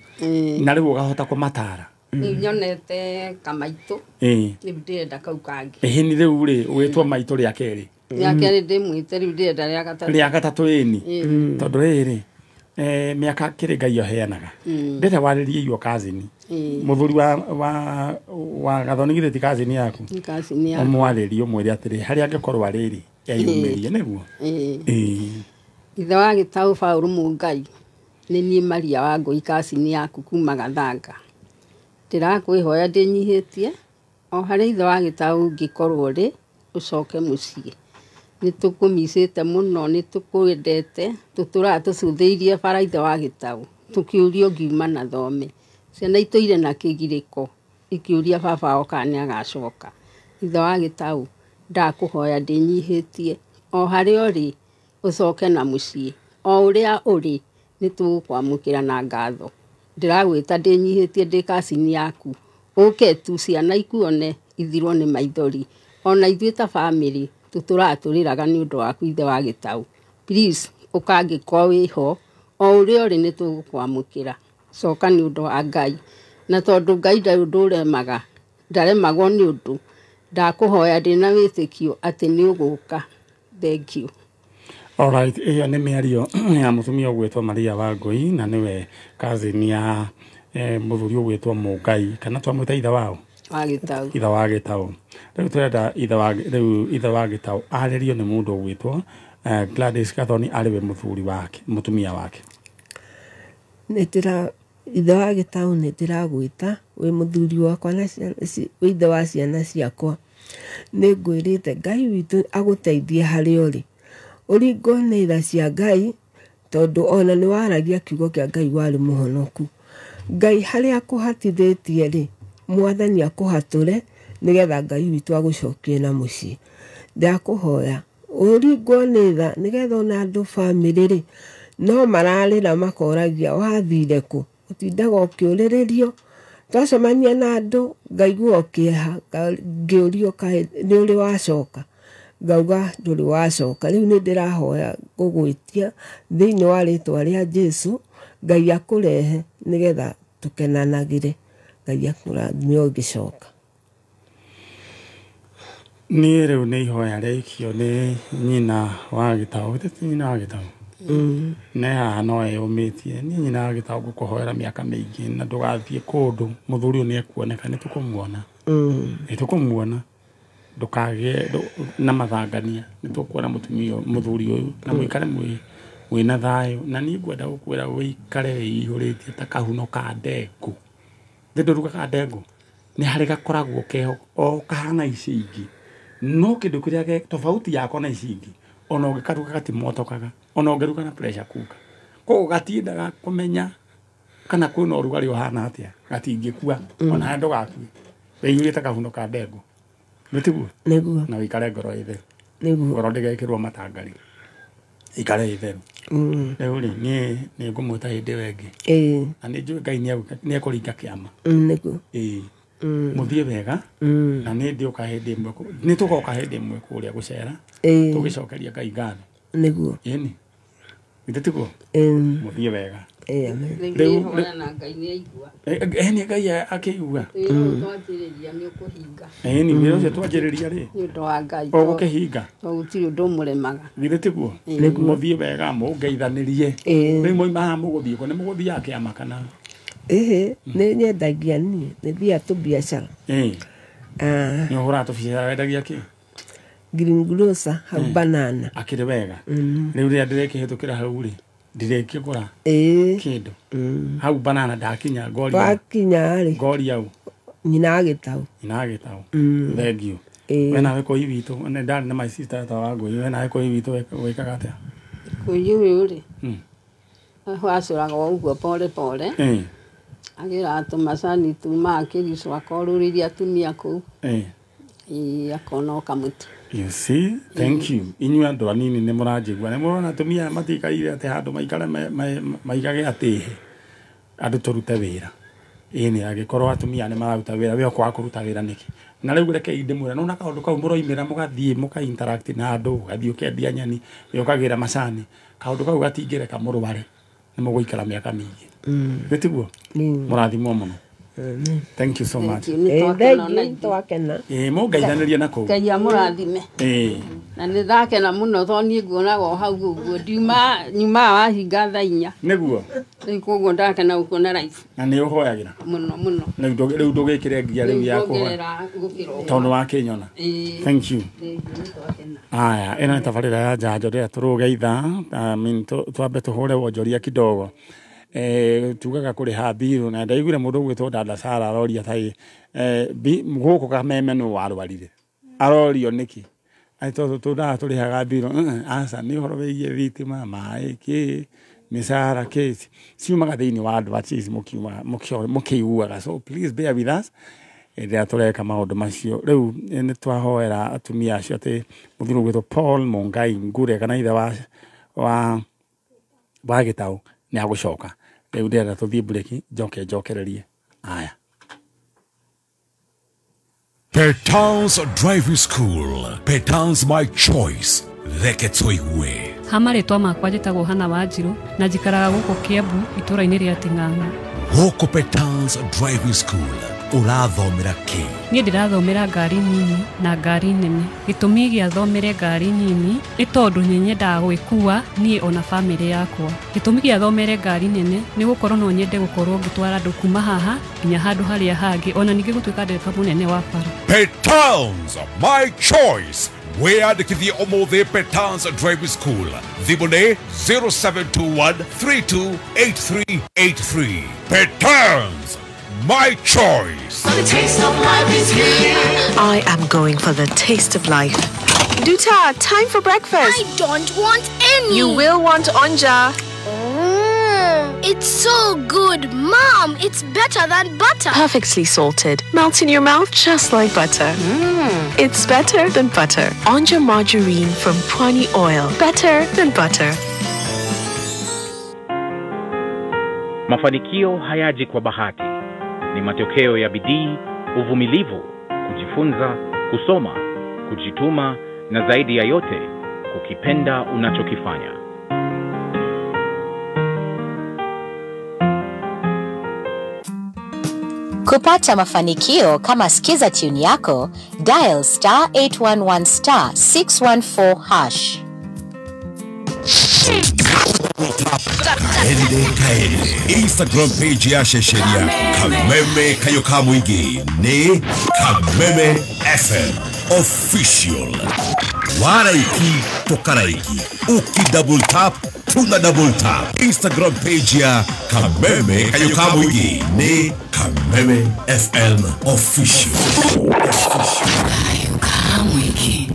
na rĩu ũkahota kũmatara. Rĩu nyonete kamaitũ. Rĩu ndĩrenda kau kangĩ. Ĩhĩ rĩu rĩ ũgwĩtwo maitũ rĩa kerĩ. Rĩa kerĩ ndĩmwĩte rĩu ndĩrenda rĩa gatatũ. Rĩa gatatũ ĩni. Tondũ rĩrĩ mĩaka kĩrĩ Ngai aheanaga. Ndĩrenda warĩrie iyo kazini. Mũthuri wa Gathoni githĩ ti kazini yaku? Nĩ kazini yakwa. Ũmwarĩrie ũmwĩre atĩrĩ harĩa angĩkorwo arĩ rĩ eyumĩrie nĩguo. Ithe wa Gĩtaũ Paũlũ Mũngai nĩ niĩ Maria Wangũi kazini yaku kuma Gathanga. Ndĩrakwĩhoya ndĩnyihĩtie o harĩa ithe wa Gĩtaũ ũngĩkorwo rĩ ũcoke mũciĩ. Nĩ tũkũmicĩte mũno nĩ tũkwendete tũtũraga tũcũthĩirie bara ithe wa Gĩtaũ tũkĩũrio ngiuma na thome. Ciana itũire na kĩgirĩko ikĩũria baba wao kana nĩ agacoka. Ithe wa Gĩtaũ ndakũhoya ndĩnyihĩtie o harĩa ũrĩ ũcoke na mũciĩ o ũrĩa ũrĩ nĩ tũgũkwamũkĩra na ngatho. Ndĩragwĩta ndĩnyihĩtie ndĩ kacini yaku ũke tu ciana ikuone ithirwo nĩ maithori ona ithuĩ ta bamĩrĩ tũtũraga tũrĩraga nĩ ũndũ waku ithe wa Gĩtaũ. Please ũkangĩkorwo wĩho o ũrĩa ũrĩ nĩ tũgũkwamũkĩra. Coka nĩ ũndũ wa Ngai na tondũ Ngai ndarĩ ũndũ ũremaga ndaremagwo nĩ ũndũ ndakũhoya ndĩna wĩtĩkio atĩ nĩ ũgũka. Thank you. Alright, ĩyo nĩ mĩario ya mũtumia ũgwĩtwo Maria Wangũi na nĩwe cousin ya mũthuri ũgwĩtwo Mũngai kana twamwĩta ithe wao? Wa Gĩtaũ. Ithe wa Gĩtaũ. Rĩu tũrenda rĩu ithe wa Gĩtaũ arĩrio nĩ mũndũ ũgwĩtwo Gladys Gathoni arĩ we mũthuri wake, mũtumia wake. Nĩndĩra ithe wa Gĩtaũ nĩndĩragwĩta wĩ mũthuri wakwa na wĩ ithe wa ciana ciakwa. Nĩngwĩrĩte Ngai witũ agũteithie harĩa ũrĩ. Ũringwo nĩ tha cia Ngai tondũ ona nĩ waragia kiugo kĩa Ngai warĩ mũhonoku. Ngai harĩa akũhatithĩtie rĩ, Mwathani akũhatũre nĩgetha Ngai witũ agũcokie na mũciĩ. Ndakũhoya ũringwo nĩ tha nĩgetha ona andũ bamĩrĩ rĩ no mararĩra makoragia wathire kũ, ũtindaga ũkĩũrĩrĩrio. Twacemania na andũ ngaigua kĩeha, ngĩũrio kaĩ nĩ ũrĩ wacoka, ngauga ndũrĩ wacoka. Rĩu nĩ ndĩrahoya gũgwĩtia thĩinĩ wa rĩtwa rĩa Jesũ, Ngai akũrehe nĩgetha tũkenanagĩre. Ngai akũrathime ũngĩcoka. Niĩ rĩu nĩ ihoya rĩaikio nĩ nyina wa Gĩtaũ, githĩ ti nyina wa Gĩtaũ? Ne haha no eyũmĩtie. Niĩ nyina wa Gĩtaũ ngũkũhoera mĩaka mĩingĩ na ndũgathiĩ kũndũ, mũthuri ũyũ nĩekuoneka, nĩtũkũmuona. Nĩtũkũmuona. Ndũkagĩe na mathangania, nĩtũkuona mũtumia mũthuri ũyũ na mũikare mwĩna thayũ. Na niĩ ngwenda gũkwĩra wĩikare wĩihũrĩtie ta kahuno ka ndengũ. Thĩ ndũrugaga ndengũ? Nĩ harĩ gakoragwo keho o kahana ici ingĩ, no kĩndũ kĩrĩa tofauti yako na ici ingĩ, ona ũngĩkaruga gatimotokaga, ona ũngĩruga na pressure cooker. Koguo gatiendaga kũmenya kana kwĩna ũrugarĩ ũhana atĩa, gatingĩkua ona ndũgakue. Wĩihũrĩte kahuno ka ndengũ. Nĩtiguo? Nĩguo. Na wĩikare ngoro ĩ theru. Nĩguo. Ngoro ndĩgekĩrwo matangari. Ikare ĩ theru. Rĩu rĩ, niĩ nĩngũmwĩta hĩndĩ ĩyo ĩngĩ. Na nĩnjũĩ Ngai nĩekũringa kĩama. Nĩguo. Ĩĩ. Mũthiĩ wega. Na niĩ ndĩũka hĩndĩ ĩmwe, nĩtũgoka hĩndĩ ĩmwe kũrĩa gũcera. Tũgĩcokeria Ngai ngatho. Nĩguo. Ĩni. Githĩ tiguo? Mũthiĩ wega. Rĩu nĩhoya na Ngai nĩaigua. Nĩ Ngai akĩigua. Wĩra ũyũ twanjĩrĩria nĩũkũhinga. Ĩni, wĩra ũcio twanjĩrĩria rĩ, nĩ ũndũ wa Ngai. Ũgũkĩhinga. Tondũ gũtirĩ ũndũ ũmũremaga. Githĩ tiguo? Mũthiĩ wega, mũngeithanĩrie. Rĩu mwauma haha mũgũthiĩ kũ? Nĩ mũgũthiaga kĩama kana? Ĩhĩ, nĩ nyendagia niĩ, nĩ thiaga tũbiacara. Nĩ ũhũraga tũbiacara, wendagia kĩ? Green grocer hau banana. Akĩrĩ wega. Rĩu rĩrĩa ndĩrekĩhĩtũkĩra hau rĩ, ndĩrekĩgũra kĩndũ. Hau banana ndakinya ngoria. Wakinya rĩ. Ngoria u. Nyina wa Gĩtaũ. Nyina wa Gĩtaũ. Thank you. We nawe kũi witũ, nĩ ndarĩ na my sister ta wa Ngũi, we nawe kũi witũ wĩkaga atĩa? Kũi ũyũ rĩ, wacũraga o ũguo pole pole. Agĩraga tũmacani tuma akĩricwo akorũrĩria atumia kũu. Akona o kamũtu. You see, thank you. Inyuĩ andũ anini nĩ mũranjigua, nĩ mũrona atumia matikaire atĩ handũ maikare maigage atĩ andũ tũrute wĩra. Ĩni, angĩkorwo atumia nĩ mararuta wĩra, we ũkwaga kũruta wĩra nĩkĩ? Na rĩu rekei ndĩmwĩre, nĩwona kaũndũ kau mũroimĩra mũgathiĩ mũka interact na andũ, ũgathiĩ ũkendia nyeni, ũkagĩra macani, kaũndũ kau gatingĩreka mũrware, nĩ mũgũikara mĩaka mĩingĩ. Nĩ tiguo? Mũrathimwo mũno. Thank you so much. Nĩtwakena. Mũngeithanĩrie na kũu. Ngai amũrathime. Na nĩ ndakena mũno tondũ niĩ nguonaga o hau ũguo, nyumaga wahinga thaa 4. Nĩguo? Rĩu koguo ndakena gũkuona live. Na nĩ ũhoyagĩra? Mũno mũno. Rĩu ndũgĩkĩre nginya rĩu ya kũhoya. Tondũ wakĩnyona. Thank you. Aya, ĩno nĩ tabarĩra ya njanjo rĩrĩa tũrũgeitha, twambe tũhũre wonjoria kidogo. Tugaga kũrĩha mbiru na ndaiguire mũndũ ũgwĩtwo Dada Sara aroria ta gũkũ Kameme nũ warwarire, arorio nĩkĩ? Atĩ tondũ tũndaga tũrĩhaga mbiru. Aca, nĩ ũhoro wĩgiĩ thitima, maĩ, kĩ, mĩcara, kĩ, ciumaga thĩinĩ wa adverts mũkĩiguaga. So please bear with us rĩrĩa tũreka maũndũ macio. Rĩu nĩ twahoera atumia acio atĩ mũthuri ũgwĩtwo Paul Mungai Ngure kana ithe wa Gĩtaũ nĩ agũcoka. Rĩu ndĩrenda tũthiĩ break, njoke njokererie. Aya. Petals Driving School. Petals my choice. Reke tũigue. Ha marĩtwa makwa njĩtagwo Hana Wanjirũ na njikaraga gũkũ Kiambu itũũra-inĩ rĩa Ting'ang'a. Gũkũ Petals Driving School Ũrathomera kĩ? Niĩ ndĩrathomera ngari nini na ngari nene. Gĩtũmi gĩa thomere ngari nini nĩ tondũ nĩ nyendaga gwĩkua niĩ ona bamĩrĩ yakwa. Gĩtũmi gĩa thomere ngari nene nĩ gũkorwo no nyende gũkorwo ngĩtwara andũ kuma haha nginya handũ harĩa hangĩ, ona ningĩ gũtuĩka ndereba mũnene wa bara. Petans, my choice. Wĩyandĩkithie ũmũthĩ Petans Driving School. Thimũ nĩ 0721 328383. Petans, my choice. The taste of life is here. I am going for the taste of life. Duta, time for breakfast. I don't want any. You will want onja. It's so good. Mom, it's better than butter. Perfectly salted. Melts in your mouth just like butter. It's better than butter. Onja margarine from Pwani Oil. Better than butter. Mafanikio hayaji kwa bahati. Ni matokeo ya bidii, uvumilivu, kujifunza, kusoma, kujituma na zaidi ya yote, kukipenda unachokifanya. Kupata mafanikio kama Skiza tune yako, dial star 811 star 614 hash. Kaende kaende. Instagram page ya Shesheria Kameme Kayoka Mwingi ni Kameme FM Official. Waraiki tokaraiki. Uki double tap, tuna double tap. Instagram page ya Kameme Kayoka Mwingi ni Kameme FM Official. Kayoka Mwingi.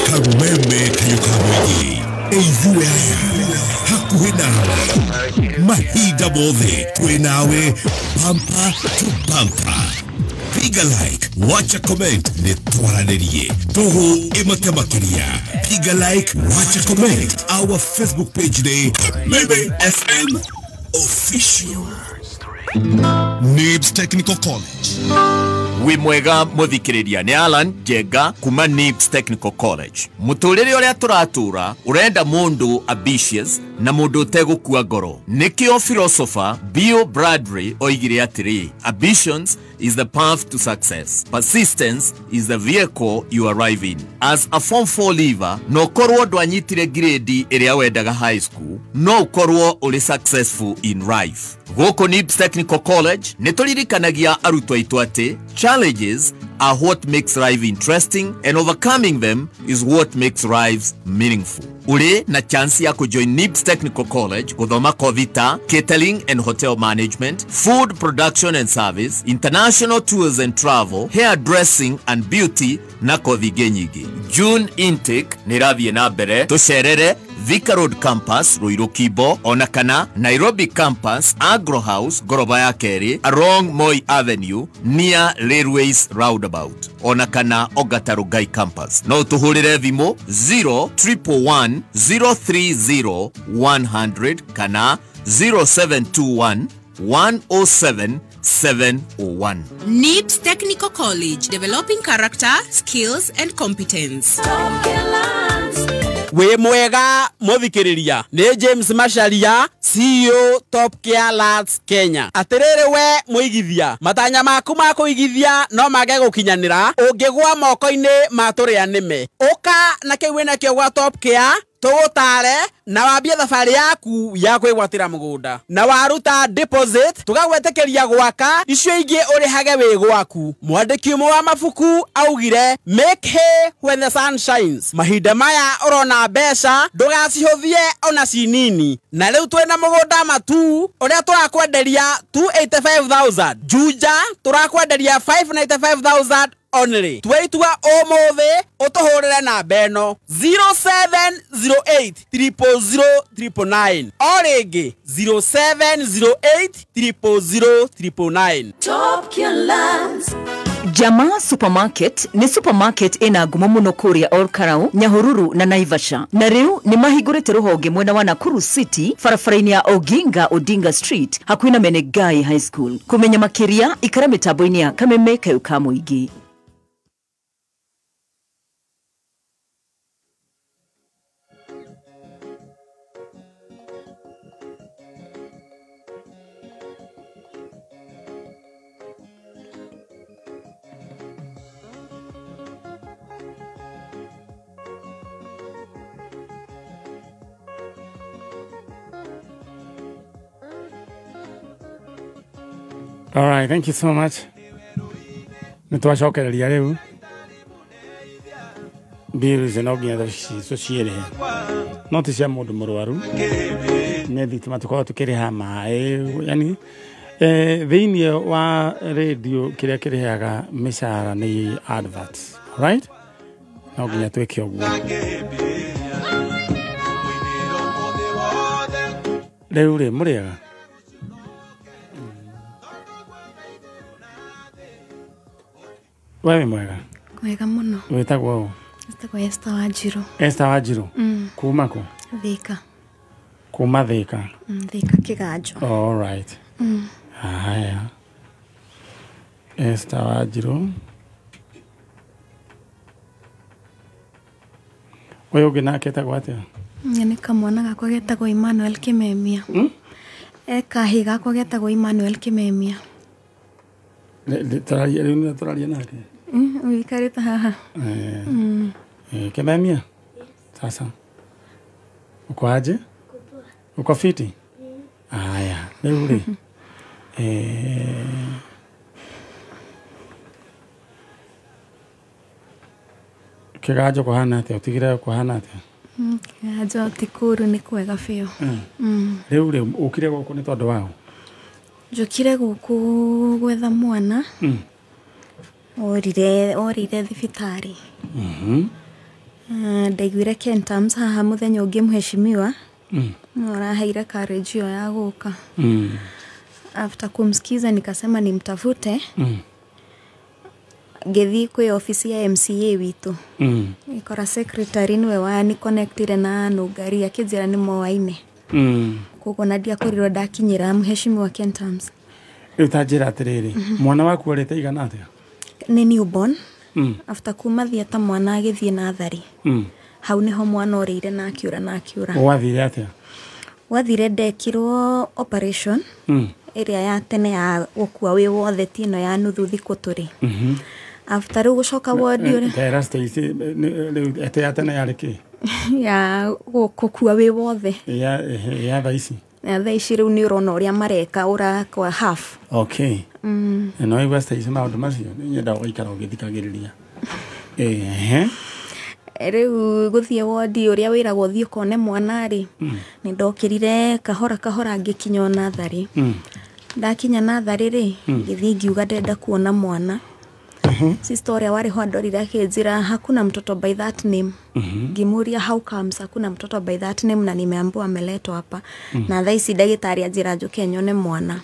Kameme Kayoka Mwingi. Eivue hakuhi nawe mahinda mothe twĩ nawe bumper to bumper. Piga like, wacha comment, nĩ twaranĩrie tũhũ ĩmate makĩria. Piga like, wacha comment. Our Facebook page nĩ Kameme FM Official. Nibs Technical College. Wi mwega muthikiriria ni Alan Jenga kuma Nibs Technical College. Muturire uria turatura urenda mundu ambitious na mundu utegukua ngoro. Nikio philosopher Bill Bradley oigire atiri, ambitions is the path to success. Persistence is the vehicle you arrive in. As a form 4 leaver, no korwo ndwanyitire grade iria wendaga high school, no ukorwo uri successful in life. Gũkũ Nibs Technical College nĩ tũririkanagia arutwo aitũ atĩ challenges are what makes life interesting and overcoming them is what makes lives meaningful. Uri na chance ya kujoin Nibs Technical College guthoma kothi ta catering and hotel management, food production and service, international tours and travel, hairdressing and beauty na kothi ingĩ nyingĩ. June intake nĩ ĩrathiĩ na mbere. Tũcerere Thika Road Campus, Ruiru Kibo, ona kana Nairobi Campus, Agro House, goroba ya kerĩ, along Moi Avenue, near Railways Roundabout, ona kana Ogata Rugai Campus. No tũhũrĩre thimũ 0111 030 100 kana 0721 107 701. Nibs Technical College, developing character, skills and competence. Wĩ mwega mũthikĩrĩria nĩ James Macharia, CEO Top Care Lads Kenya. Atĩrĩrĩ we mũigithia, matanya maku ma kũigithia no mage gũkinyanĩra ũngĩgwa moko-inĩ ma tũrĩa nĩme. Ũka na kĩu wĩnakĩo gwa Top Care tũgũtare na wambie thabarĩ yaku ya kwĩgwatĩra mũgũnda, na waruta deposit tũgagwetĩkĩria gwaka icio ingĩ ũrĩhage wĩ gwaku. Mwandĩki ũmwe wa mabuku augire make hay when the sun shines. Mahinda maya ũrona mbeca ndũgacihũthie ona cinini. Na rĩu twĩna mũgũnda Matu ũrĩa tũrakwenderia 285,000, Juja tũrakwenderia 595,000 only. Tweitua ũmũthĩ ũtũhũrĩre namba ĩno 0708 000 999, o rĩngĩ 0708 000 999. Top Care Lands. Jamaa Supermarket ni supermarket ina ngumo muno kuria Olkarau, Nyahururu na Naivasha. Na riu ni mahingurite ruhonge mwena wa Nakuru City, barabara-inĩ ya Oginga Odinga Street, hakuhĩ na Menegai High School. Kumenya makiria ikara mitambo-inĩ ya Kameme Kayo ka Mũingĩ. All right, thank you so much. Nĩ twacokereria rĩu bills no nginya tũciĩrĩhe, no ti cia mũndũ mũrwaru, nĩ thitima tũkoragwo tũkĩrĩha, maĩ, yani thĩinĩ wa radio kĩrĩa kĩrĩhaga mĩcara nĩ adverts, right? No nginya twĩke ũguo. Rĩu rĩ, mũrĩega? We wĩ mwega? Wega mũno. Wĩtagwo ũ? Njĩtagwo Esther Wanjiru. Esther Wanjiru? Mm. Kuma kũ? Thika. Kuma Thika? Thika Kĩganjo. All right. Haya, Esther Wanjiru. Ũyũ ũngĩ nake etagwo atĩa? Nĩ kamwana gakwa getagwo Emmanuel Kimemia. E kahĩ gakwa getagwo Emmanuel Kimemia. Tũraria rĩu, nĩ tũraria nake. Ũikarĩte haha. Kimemia, sasa uko aje? Uko fiti? Haya, rĩu rĩ, Kĩganjo kũhana atĩa? Ũtigire kũhana atĩa? Kĩganjo ti kũũru, nĩ kwega biũ. Rĩu rĩ, ũkire gũkũ nĩ tondũ waũ? Njũkire gũkũ gwetha mwana orire thibitarĩ. Ndaiguire Kentams haha mũthenya ũngĩ, mheshimiwa ũraheire courage ĩyo ya gũka. After kumsikiza nikasema nimtafute. Ngĩthiĩ kwĩ ofici ya MCA witũ, ngĩkora secretary nĩwe wani connectire na Nũngari, akĩnjĩra nĩ moaine. Koguo na ndiakorirwo ndakinyĩra mheshimiwa Kentams. Rĩu ta njĩra atĩrĩrĩ, mwana waku arĩte igana atĩa? Nĩ newborn. After kuma theatre mwana agĩthiĩ natharĩ. Hau nĩho mwana orĩire na akĩũra na akĩũra. Gwathire atĩa? Gwathire ndekirwo operation ĩrĩa ya tene ya gũkua wĩ wothe, ti ĩno ya nuthu thikũ tũrĩ. After rĩu gũcoka wodi ũrĩa Tera Stacy, rĩu ĩte ya tene yarĩ kĩ? Ya gũkua wĩ wothe. Ya thaa ici? Ya thaa ici rĩu nĩ ũrona ũrĩa mareka, ũrakwa half. Okay. No igua Stacy maũndũ macio nĩ nyenda gũikara ũgĩthikagĩrĩria. Ehe. Rĩu gũthiĩ wodi ũrĩa wĩragwo ũthiĩ ũkone mwana rĩ, nĩ ndokĩrire kahora kahora ngĩkinya o natharĩ. Ndakinya natharĩ rĩ, ngĩthiĩ ngiuga ndĩrenda kuona mwana. Sister ũrĩa warĩ ho andorire akĩnjĩra hakuna mtoto by that name. Ngĩmũria how comes hakuna mtoto by that name na nimeambiwa ameletwa hapa. Na thaa ici ndagĩtarĩ anjĩra njũke nyone mwana.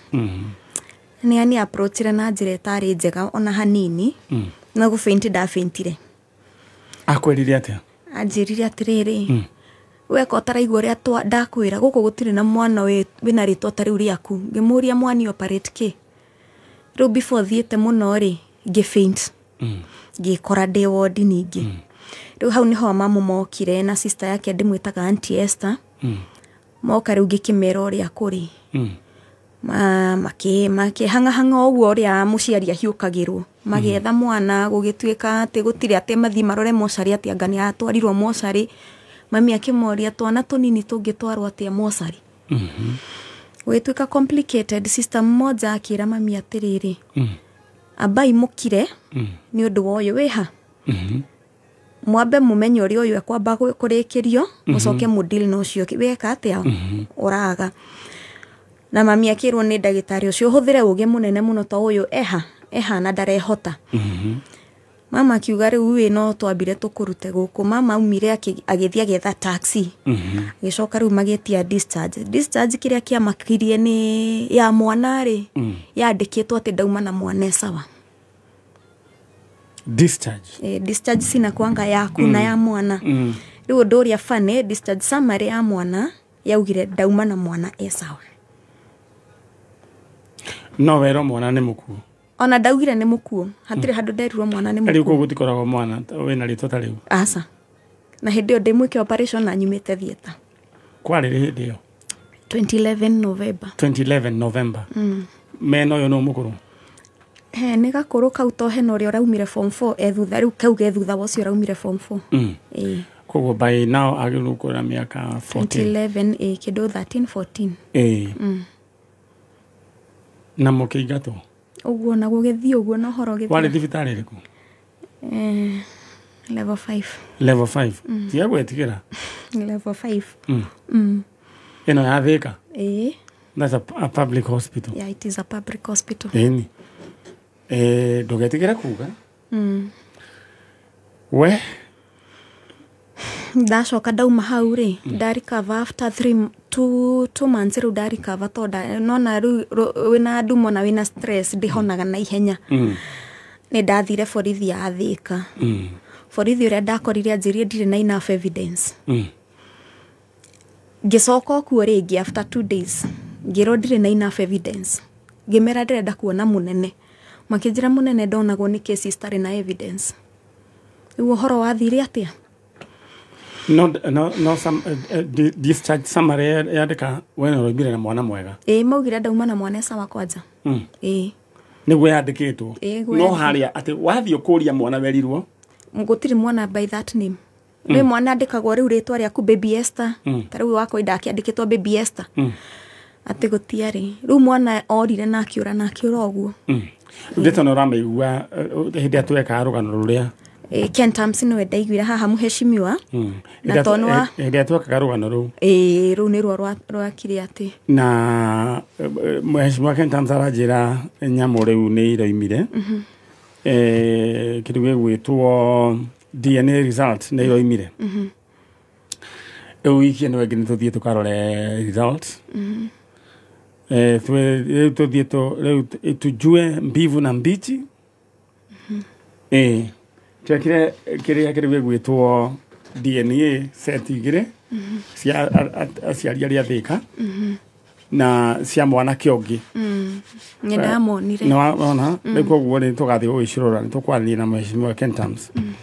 Nĩ ani approachire na njĩra ĩtarĩ njega ona hanini. Na gũfaint ndafaintire. Akwĩrire atĩa? Anjĩrire atĩrĩrĩ, weka ũtaraigua ũrĩa ndakwĩra, gũkũ gũtirĩ na mwana wĩna rĩtwa ta rĩu rĩaku. Ngĩmũria mwani operate kĩ? Rĩu before thiĩte mũno rĩ, ngĩfaint. Ngĩkora ndĩ wodi ningĩ. Rĩu hau nĩho mamu mokire na sister yake ndĩmwĩtaga Auntie Esther. Moka rĩu ngĩkĩmera ũrĩa kũrĩ. Makĩhang'ahang'a ũguo ũrĩa mũciari ahiũkagĩrwo. Magĩetha mwana, gũgĩtuĩka atĩ gũtirĩ, atĩ mathiĩ marore mocarĩ, atĩ anga nĩ atwarirwo mocarĩ. Mami akĩmoria twana tũnini tũngĩtwarwo atĩa mocarĩ. Gũgĩtuĩka complicated. Sister mmoja akĩra mami atĩrĩrĩ, ambai mũkire nĩ ũndũ wa ũyũ wĩha. Mwambe mũmenye ũrĩa ũyũ ekwamba kũrĩkĩrio, mũcoke mũdeal na ũcio weka atĩa ũraga. Na mami akĩrwo nĩ ndagĩtarĩ ũcio ũhũthĩre ũgĩ mũnene mũno to ũyũ eha na ndarehota. Mama akiuga rĩu ĩ no twambire tũkũrute gũkũ. Mama aumire agĩthiĩ agĩetha taxi. Agĩcoka rĩu magĩtia discharge. Discharge kĩrĩa kĩamakirie nĩ ya mwana rĩ, yandĩkĩtwo atĩ ndauma na mwana e sawa. Discharge. Discharge sina kwanga yaku na ya mwana. Rĩu ũndũ ũrĩa funny, discharge summary ya mwana yaugire ndauma na mwana e sawa. No wero mwana nĩ mũkuũ. Ona ndaugire nĩ mũkuũ, hatirĩ handũ nderirwo mwana nĩ mũkuũ. Rĩu kũu gũtikoragwo mwana wĩna rĩtwa ta rĩu? Aca. Na hĩndĩ ĩyo ndĩmwĩke operation na nyumĩte theatre. Kwarĩ rĩ hĩndĩ ĩyo? 2011 November. 2011 November. Mena ũyũ nũ mũkũrũ? He nĩ gakũrũ kau to hena ũrĩa ũraumire form 4 e thutha, rĩu kau ge thutha wa ũcio ũraumire form 4. Ĩĩ. Koguo by now agĩrĩirwo gũkorwo na mĩaka 14. 2011 ĩ kĩndũ 13 14. Ĩĩ. Na mũkĩingatwo? Ũguo na gũgĩthiĩ ũguo na ũhoro ũgĩthira. Warĩ thibitarĩ ĩrĩkũ? Level 5. Level 5. Tiga gwĩtigĩra. Level 5. Ĩno ya Thika? Ĩĩ. That's a public hospital. Yeah, it is a public hospital. Ĩni. Ndũgetigĩre kuga. We ndacoka ndauma hau rĩ, nda recover after 2 months rĩu nda recover tondũ nona rĩu wĩna ndumo na wĩna stress ndĩhonaga na ihenya. Nĩ ndathire borithi ya Thika. Borithi ũrĩa ndakorire anjĩrire ndirĩ na enough evidence. Ngĩcoka kuo rĩngĩ after 2 days ngĩrwo ndirĩ na enough evidence. Ngĩmera ndĩrenda kuona mũnene. Makĩnjĩra mũnene ndonagwo nĩ cases citarĩ na evidence. Rĩu ũhoro wathire atĩa? No some discharge summary yandĩka we nĩ ũroimire na mwana mwega. Ĩĩ, maugire ndauma na mwana sawa kwanja. Ĩĩ. Nĩguo yandĩkĩtwo. No harĩa atĩ wathiĩ kũria mwana werirwo gũtirĩ mwana by that name. Rĩu mwana andĩkagwo rĩu rĩtwa rĩaku Baby Esther. Ta rĩu wakwa ndakĩandĩkĩtwo Baby Esther. Atĩ gũtiarĩ. Rĩu mwana orire na akĩũra na akĩũra ũguo. Ndeto nĩ ũramĩigua hĩndĩ ĩrĩa twekaga rũgano rũrĩa. Ken Thompson nĩwe ndaiguire haha mũheshimiwa. Na tondũ hĩndĩ ĩrĩa twekaga rũgano rũu. Ĩĩ, rũu nĩruo rwakire atĩ. Na mũheshimiwa Ken Thompson aranjĩra nyamũ rĩu nĩ iroimire. Kĩndũ gĩgwĩtwo DNA result nĩ iroimire. Rĩu wiki ĩno ĩngĩ nĩ tũthiĩ tũkarore result. Rĩu tũthiĩ rĩu tujue mbivu na mbichi. Twekire kĩrĩa kĩrĩ gĩgwĩtwo DNA set igĩrĩ cia aciari arĩa Thika na cia mwanake ũngĩ. Nĩ ndamonire. Nĩ wona rĩu koguo nĩ tũgathiĩ gũgĩcirora nĩ tũkwaranĩria na mũheshimiwa Ken Thompson.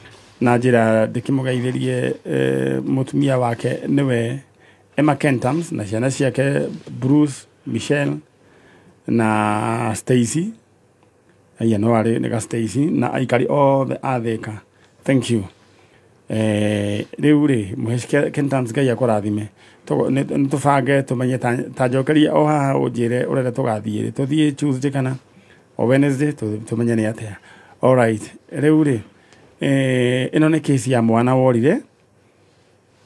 Na njĩra ndĩkĩmũgeithĩrie mũtumia wake nĩwe Emma Ken Thompson na ciana ciake Bruce, Michelle na Stacy. Aya no arĩ nĩ ga Stacy na aikari othe a Thika. Thank you. Rĩu rĩ mũheshimiwa Ken Thompson Ngai akũrathime. Nĩ tũbange tũmenye ta njokeria o haha ũnjĩre ũrenda tũgathiĩ rĩ tũthiĩ Tuesday kana o Wednesday tũmenye nĩ atĩa. All right. Rĩu rĩ ĩno nĩ case ya mwana worire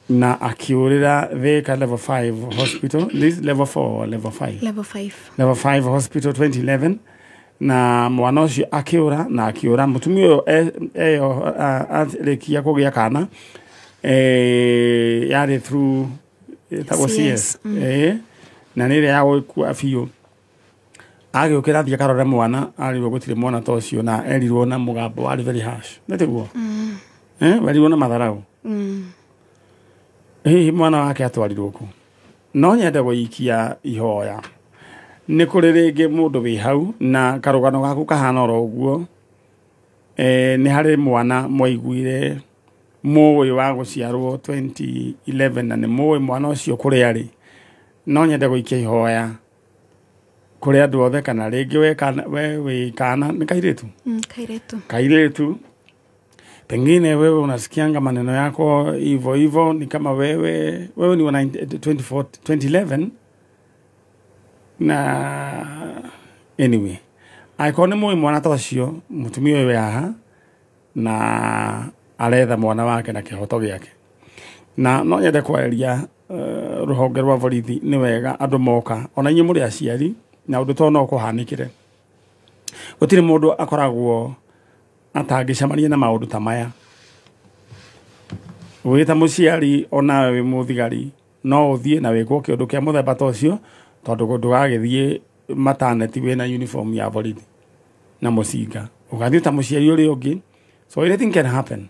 na akĩũrĩra Thika level 5 hospital. This level 4 or level 5? Level 5. Level 5 hospital 2011 na mwana ũcio akĩũra na akĩũra mũtumia ũyũ eyo arĩkia kũgĩa kana yarĩ through ĩtagwo CS na nĩ ĩrĩa ya gũkua biũ. Agĩũkĩra athiĩ akarore mwana arirwo gũtirĩ mwana ta ũcio na erirwo na mũgambo warĩ very harsh. Nĩ tiguo? Werirwo na matharau. Hihi mwana wake atwarirwo kũ? No nyende gũikia ihoya. Nĩ kũrĩ rĩngĩ mũndũ wĩ hau na karũgano gaku kahana oro ũguo. Nĩ harĩ mwana mwaiguire mũĩ wa gũciarwo 2011 na nĩ mũĩ mwana ũcio kũrĩa arĩ. No nyende gũikia ihoya kũrĩ andũ othe kana rĩngĩ we kana we wĩ kana nĩ kairĩtu? Kairĩtu. Kairĩtu. Pengine wewe unasikianga maneno yako hivyo hivyo ni kama wewe ni wa 2011 na anyway angĩkorwo nĩ mũĩ mwana ta ũcio mũtumia ũyũ wĩ haha na aretha mwana wake na kĩhoto gĩake. Na no nyende kwarĩria rũhonge rwa borithi nĩ wega andũ moka ona inyuĩ mũrĩ aciari na ũndũ to no kũhanĩkĩre. Gũtirĩ mũndũ akoragwo atangĩcemania na maũndũ ta maya. Wĩ ta mũciari onawe wĩ mũthigari no ũthiĩ na wĩkwo kĩũndũ kĩa mũthemba ta ũcio tondũ ndũgagĩthiĩ maternity wĩna uniform ya borithi na mũcinga. Ũgathiĩ ta mũciari ũrĩa ũngĩ. So anything can happen.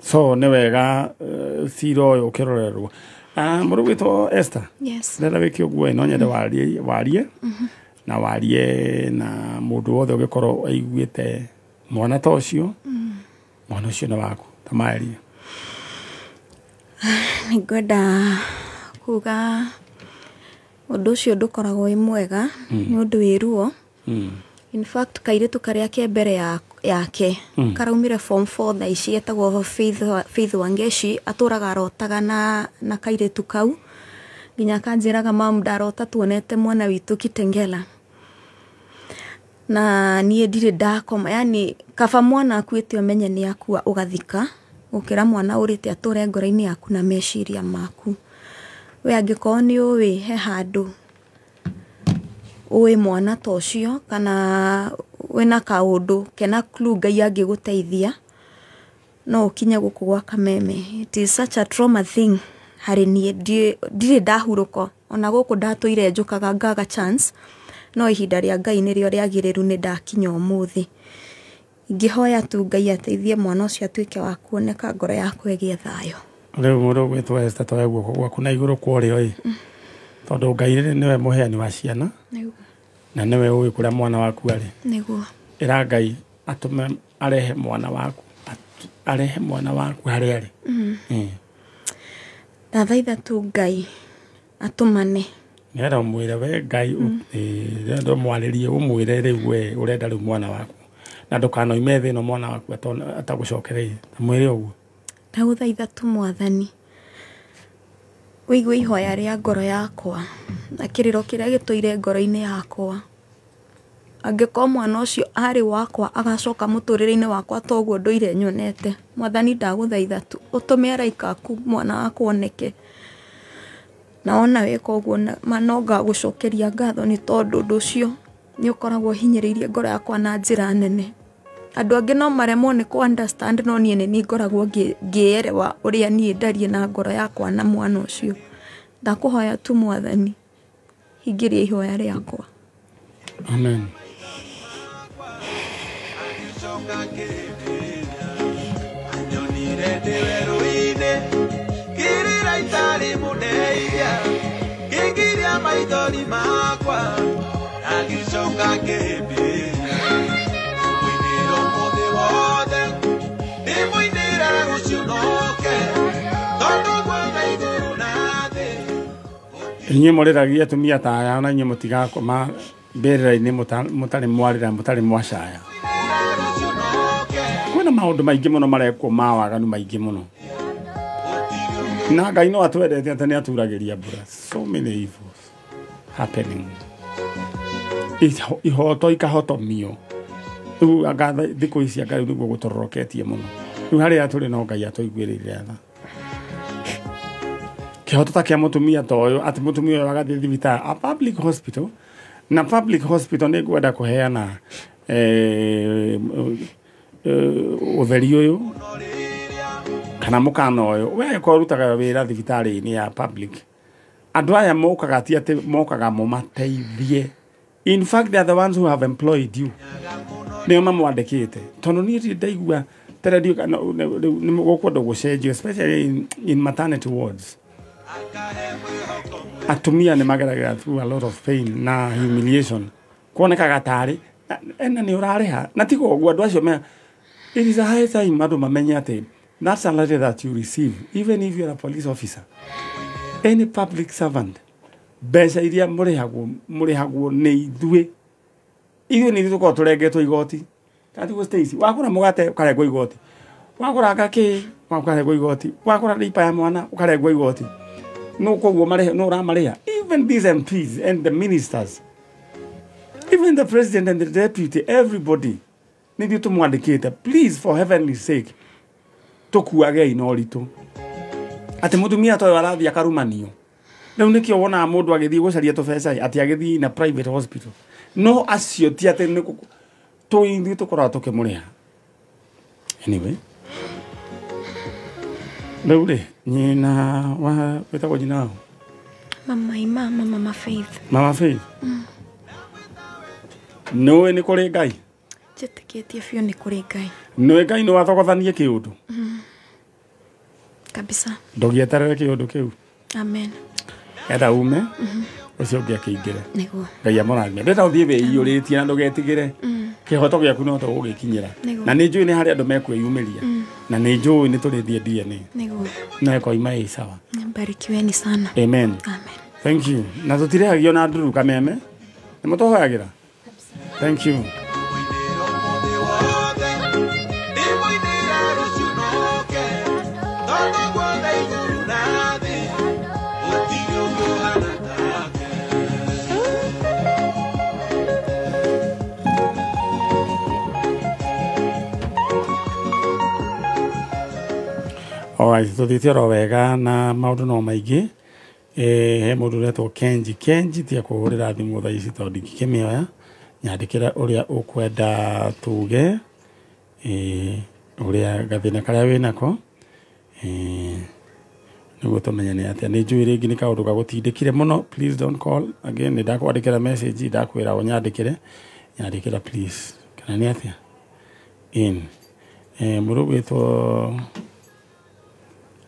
So nĩ wega cira ũyũ ũkĩrorerwo. Mũrũ wĩtwo Esther. Yes. Ndĩrenda wĩke ũguo no nyende warie na warie na mũndũ wothe ũngĩkorwo aiguĩte mwana ta ũcio. Mwana ũcio nĩ waku ta maria. Nĩngwenda kuga ũndũ ũcio ndũkoragwo wĩ mwega nĩ ũndũ wĩ ruo. In fact kairĩtu karĩa ke mbere yake karaumire form 4 thaa ici etagwo Faith Wangeshi atũraga arotaga na kairĩtu kau nginya akanjĩraga mam ndarota tuonete mwana witũ Kitengela. Na niĩ ndirĩ ndakoma, yani kaba mwana akuĩte ũmenye nĩ akua ũgathika, gũkĩra mwana ũrĩte atũre ngoro-inĩ yaku na meciria maku. We angĩkorwo nĩ ũĩ he handũ ũĩ mwana ta ũcio kana wĩna kaũndũ kena clue Ngai angĩgũteithia, no ũkinye gũkũ gwa Kameme. It is such a trauma thing harĩ niĩ, ndirĩ ndahurũka ona gũkũ ndatũire njũkaga ngaga chance, no ihinda rĩa Ngai nĩrĩo rĩagĩrĩru nĩ ndakinya ũmũthĩ. Ingĩhoya tu Ngai ateithie mwana ũcio atuĩke wa kuoneka, ngoro yakwa ĩgĩe thayũ. Rĩu mũndũ ũgwĩtwo Esther toe guoko gwaku na igũrũ kwa ũrĩo ĩ, tondũ Ngai nĩwe mũheani wa ciana na nĩwe ũĩ kũrĩa mwana waku arĩ. Nĩguo. Ĩra Ngai atũme arehe mwana waku, arehe mwana waku harĩa arĩ. Ndathaitha tu Ngai atũmane. Nĩgetha ũmwĩre we Ngai, ndĩrenda ũmwarĩrie ũmwĩre rĩu we ũrenda rĩu mwana waku, na ndũkanoime thĩ ĩno mwana waku atagũcokereirie. Mwĩre ũguo. Ndagũthaitha tu Mwathani ũigue ihoya rĩa ngoro yakwa na kĩrĩro kĩrĩa gĩtũire ngoro-inĩ yakwa. Angĩkorwo mwana ũcio arĩ wakwa agacoka mũtũrĩre-inĩ wakwa ta ũguo ndũire nyonete, Mwathani ndagũthaitha tu ũtũme araika aku mwana wakwa oneke. Na wona wĩka ũguo ma no ngagũcokeria ngatho nĩ tondũ ũndũ ũcio nĩ ũkoragwo ũhinyĩrĩirie ngoro yakwa na njĩra nene. Andũ angĩ no maremwo nĩ kũ understand, no niĩ nĩ niĩ ngoragwo ngĩerewa ũrĩa niĩ ndariĩ na ngoro yakwa na mwana ũcio. Ndakũhoya tu Mwathani hingĩria ihoya rĩakwa. Amen. Inyuĩ mũrĩragia atumia ta aya na inyuĩ mũtigakoma mbĩrĩra-inĩ mũtarĩ mwarĩra mũtarĩ mwacaya. Kwĩna maũndũ maingĩ mũno marekwo ma waganu maingĩ mũno, na Ngai no atwendete atĩ nĩ aturagĩria mbura. So many evils happening. Ihoto ikahotomio. Rĩu anga thikũ ici anga rĩu nĩguo gũtororoketie mũno. Rĩu harĩa tũrĩ no Ngai atũiguĩrĩire tha. Kĩhoto ta kĩa mũtumia ta ũyũ, atĩ mũtumia ũyũ agathiĩ thibitarĩ, a public hospital, na public hospital nĩ ngwenda kũheana ũtheri ũyũ kana mũkana ũyũ. We angĩkorwo ũrutaga wĩra thibitarĩ-inĩ ya public, andũ aya mokaga ti atĩ mokaga mũmateithie. In fact, they are the ones who have employed you. Nĩo mamwandĩkĩte. Tondũ niĩ ndirĩ ndaigua ta radio kana nĩ gũkwenda gũcenjio, especially in maternity wards. Atumia nĩ mageragĩra through a lot of pain na humiliation. Kuonekaga tarĩ ena nĩ ũrarĩha na tiga ũguo andũ acio me, it is a high time andũ mamenye atĩ that salary that you receive, even if you are a police officer, any public servant, mbeca iria mũrĩhagwo mũrĩhagwo nĩ ithuĩ. Ithuĩ nĩ ithuĩ tũkoragwo tũrengetwo igoti. Kana tiguo Stacy, wagũra mũgate ũkarengwo igoti, wagũra ngakĩ ũkarengwo igoti, wagũra diaper ya mwana ũkarengwo igoti. No koguo marĩha no ũramarĩha. Even these MPs and the ministers, even the president and the deputy, everybody nĩ ithuĩ tũmwandĩkĩte. Please, for heavenly sake, tũkuagei na ũritũ. Atĩ mũtumia ta ũyũ arathiĩ akarumanio. Rĩu nĩkĩo wonaga mũndũ agĩthiĩ gũcaria tũbeca atĩ agĩthiĩ na private hospital. No acio ti atĩ nĩ ithuĩ tũkoragwo tũkĩmũrĩha. Anyway, rĩu rĩ, nyina wa wĩtagwo nyina waũ? Mama Imama, Mama Faith. Mama Faith? Nĩũĩ nĩ kũrĩ Ngai? Njĩtĩkĩtie biũ nĩ kũrĩ Ngai. Nĩũĩ Ngai no athogothanie kĩũndũ? Kabisa. Ndũgĩeterere kĩũndũ kĩu. Amen. Etha ume ũcio ũngĩ akĩingĩre. Nĩguo. Ngai amũrathime. Ndĩrenda ũthiĩ wĩiyũrĩtie na ndũgetigĩre. Kĩhoto gĩaku no tũgũgĩkinyĩra. Na nĩ njũĩ nĩ harĩ andũ mekwĩyumĩria. Na nĩ njũĩ nĩ tũrĩthiĩ DNA. Nĩguo. Na ĩkoima ĩ sawa. Mbarikiweni sana. Amen. Amen. Thank you. Na tũtirehagio na nduru Kameme. Nĩ mũtũhoyagĩra? Thank you. Alright, tuthiĩte oro wega na maũndũ no maingĩ. He mũndũ ũretwo Kenji. Kenji tia kũhũrĩra thimũ thaa ici tondũ ndingĩkĩmĩoya. Nyandĩkĩra ũrĩa ũkwenda tuge, ũrĩa gathĩna karĩa wĩnako, nĩguo tũmenye nĩ atĩa. Nĩ njũĩ rĩngĩ nĩ kaũndũ gagũtindĩkire mũno. Please don't call again. Nĩ ndakwandĩkĩra message, ndakwĩra ũnyandĩkĩre. Nyandĩkĩra please. Kana nĩ atĩa? In. Mũndũ ũgwĩtwo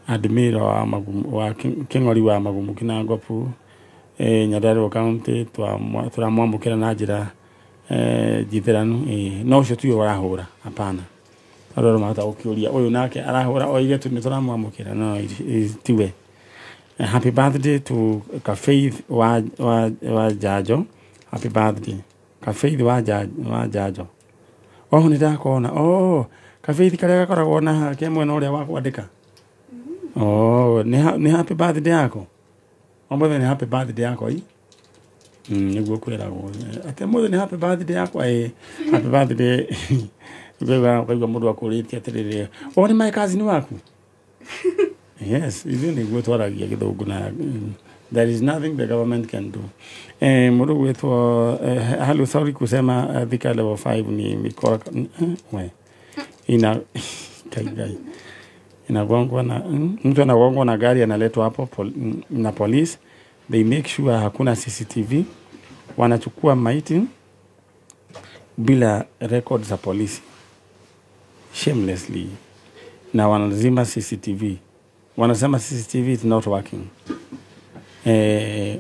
Admira wa Magumu, wa Kĩng'ori wa Magumu Kinangopu, Nyandarua County, tũramwamũkĩra na njĩra njithĩranu. No ũcio tiwe ũrahũra, hapana. Andũ arĩa mahota gũkĩũria ũyũ nake arahũra oige tu nĩ tũramwamũkĩra, no tiwe. Happy birthday to Kafaith wa Njanjo. Happy birthday Kafaith wa Njanjo. Oh, nĩ ndakona. Oh, Kafaith karĩa gakoragwo na ke mwena ũrĩa wa kwandĩka. Oh, nĩ happy birthday yako. Ũmũthĩ nĩ happy birthday yako ĩ. Nĩguo kwĩragwo. Atĩ ũmũthĩ nĩ happy birthday yakwa ĩ. Happy birthday. Ũkaigua mũndũ akũrĩtie atĩrĩrĩ, o nĩ my cousin waku? Yes, ithuĩ nĩguo twaragia gĩthũngũ na there is nothing the government can do. Mũndũ gwĩtwo hello, sorry kusema Thika level 5 ni mikora we. Ina kai inagongwa na mtu anagongwa na gari analetwa hapo na police. They make sure hakuna CCTV, wanachukua maiti bila records za polisi shamelessly, na wanazima CCTV. Wanasema CCTV is not working.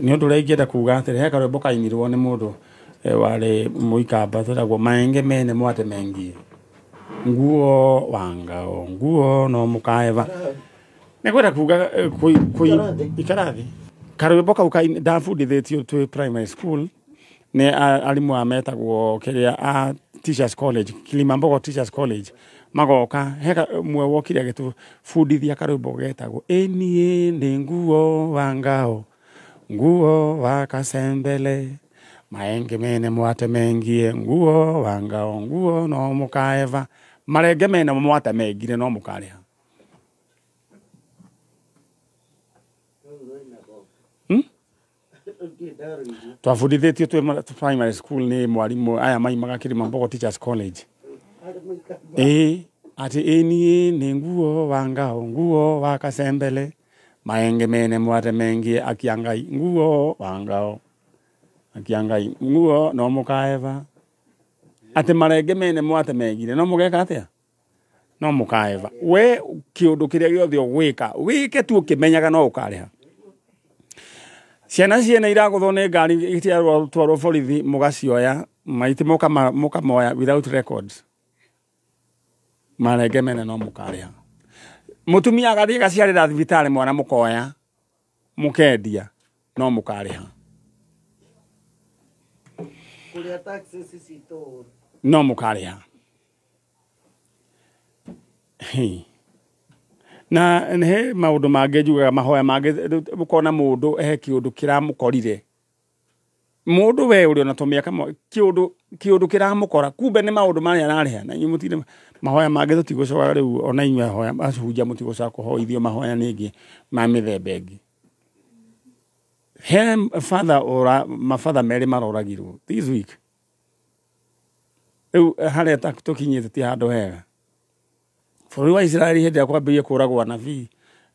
Ni undu ũrĩa kuga atĩrĩ, he karwĩmbo kainirwo nĩ mũndũ warĩ mũikamba twĩtagwo maenge mene mwate mengie nguo wangao nguo no mũkaeva. Nĩ kwenda kuga ikarathi karwĩmbo kau ndabundithĩtio twĩ primary school nĩ arimũ a metagwo kĩrĩa a Teachers College, Kilimambogo Teachers College, magoka he mwe wokire agĩtũbundithia karwĩmbo getagwo ĩniĩ nĩ nguo wa ngao nguo wa kasembele maenge mene mwate mengie nguo wa ngao nguo no mũkaeva. Marenge mene mwate mengire no mũkarĩha. Twabundithĩtio twĩ primary school nĩ mwarimũ aya maimaga Kilimambogo Teachers College. Ati ĩniĩ nĩ nguo wa ngao nguo wa kasembele maenge mene mwate mengie akiangai nguo wa ngao akiangai nguo no mũkaeva. Ati marenge mene mwate mengire no mũgeka atĩa? No mũkaeva. We kĩũndũ kĩrĩa gĩothe ũgwĩka wĩke tu ũkĩmenyaga no ũkarĩha. Ciana ciene iragũthwo nĩ ngari itiarwo borithi mũgacioya maiti mũkamoya without records. Marenge mene no mũkarĩha. Mũtumia agathiĩ agaciarĩra thibitarĩ mwana mũkoya mũkendia no mũkarĩha. Kũrĩa taxes citũ no mũkarĩha. Na he maũndũ mangĩ njugaga mahoya mangĩ ũkona mũndũ he kĩũndũ kĩramũkorire. Mũndũ we ũrĩ ona tũmĩaka kĩũndũ kĩramũkora kumbe nĩ maũndũ marĩa ararĩha. Na inyuĩ mũtirĩ mahoya mangĩ tũtigũcoka rĩu ona inyuĩ ahoya acunjia mũtigũcoka kũhoithio mahoya nĩngĩ ma mĩthemba ĩngĩ. He father ora mafather merĩ maroragirwo this week. Rĩu harĩa tũkinyĩte ti handũ hega. Bũrũri wa Israeli hĩndĩ ĩrĩa kwambĩrĩirie kũragwo anabii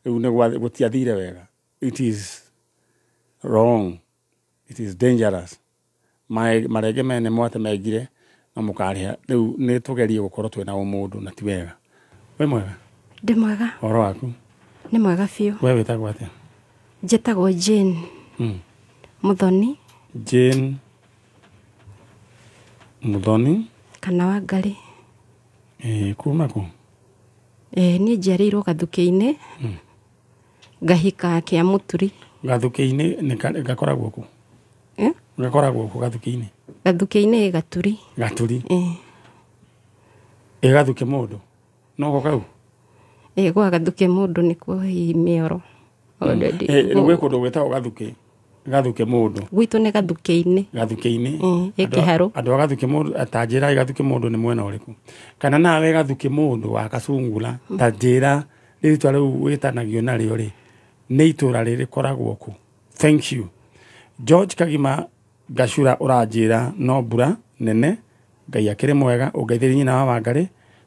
rĩu nĩ gũtiathire wega. It is wrong. It is dangerous. Marenge mene mwate mengire no mũkarĩha. Rĩu nĩ tũgerie gũkorwo twĩna ũmũndũ na ti wega. Wĩ mwega? Ndĩ mwega. Ũhoro waku? Nĩ mwega biũ. We wĩtagwo atĩa? Njĩtagwo Jane. Muthoni. Jane Muthoni kana Wangari. Kuma kũ? Niĩ njiarĩirwo Gathukĩ-inĩ. Ngahika kĩa Mũturi. Gathukĩ-inĩ nĩ gakoragwo kũ? Gakoragwo kũ Gathukĩ-inĩ? Gathukĩ-inĩ Gaturi. Gaturi. Ĩ Gathukĩ mũndũ noko kau? Gwa Gathukĩ mũndũ nĩkuo hihi mĩoro. Gwĩ kũndũ gwĩtagwo Gathukĩ. Gathukĩ mũndũ. Gwitũ nĩ Gathukĩ-inĩ. Gathukĩ-inĩ. Ĩ Kĩharũ. Andũ a Gathukĩ mũndũ ta njĩra Gathukĩ mũndũ nĩ mwena ũrĩkũ? Kana nawe Gathukĩ mũndũ wa Kacungura ta njĩra Rĩtwa rĩu wĩtanagio narĩo rĩ nĩ itũra rĩrĩkoragwo kũ? Thank you. George Kagima Gacura ũranjĩra no mbura nene, Ngai akĩrĩ mwega, ũngeithĩrie nyina wa Wangarĩ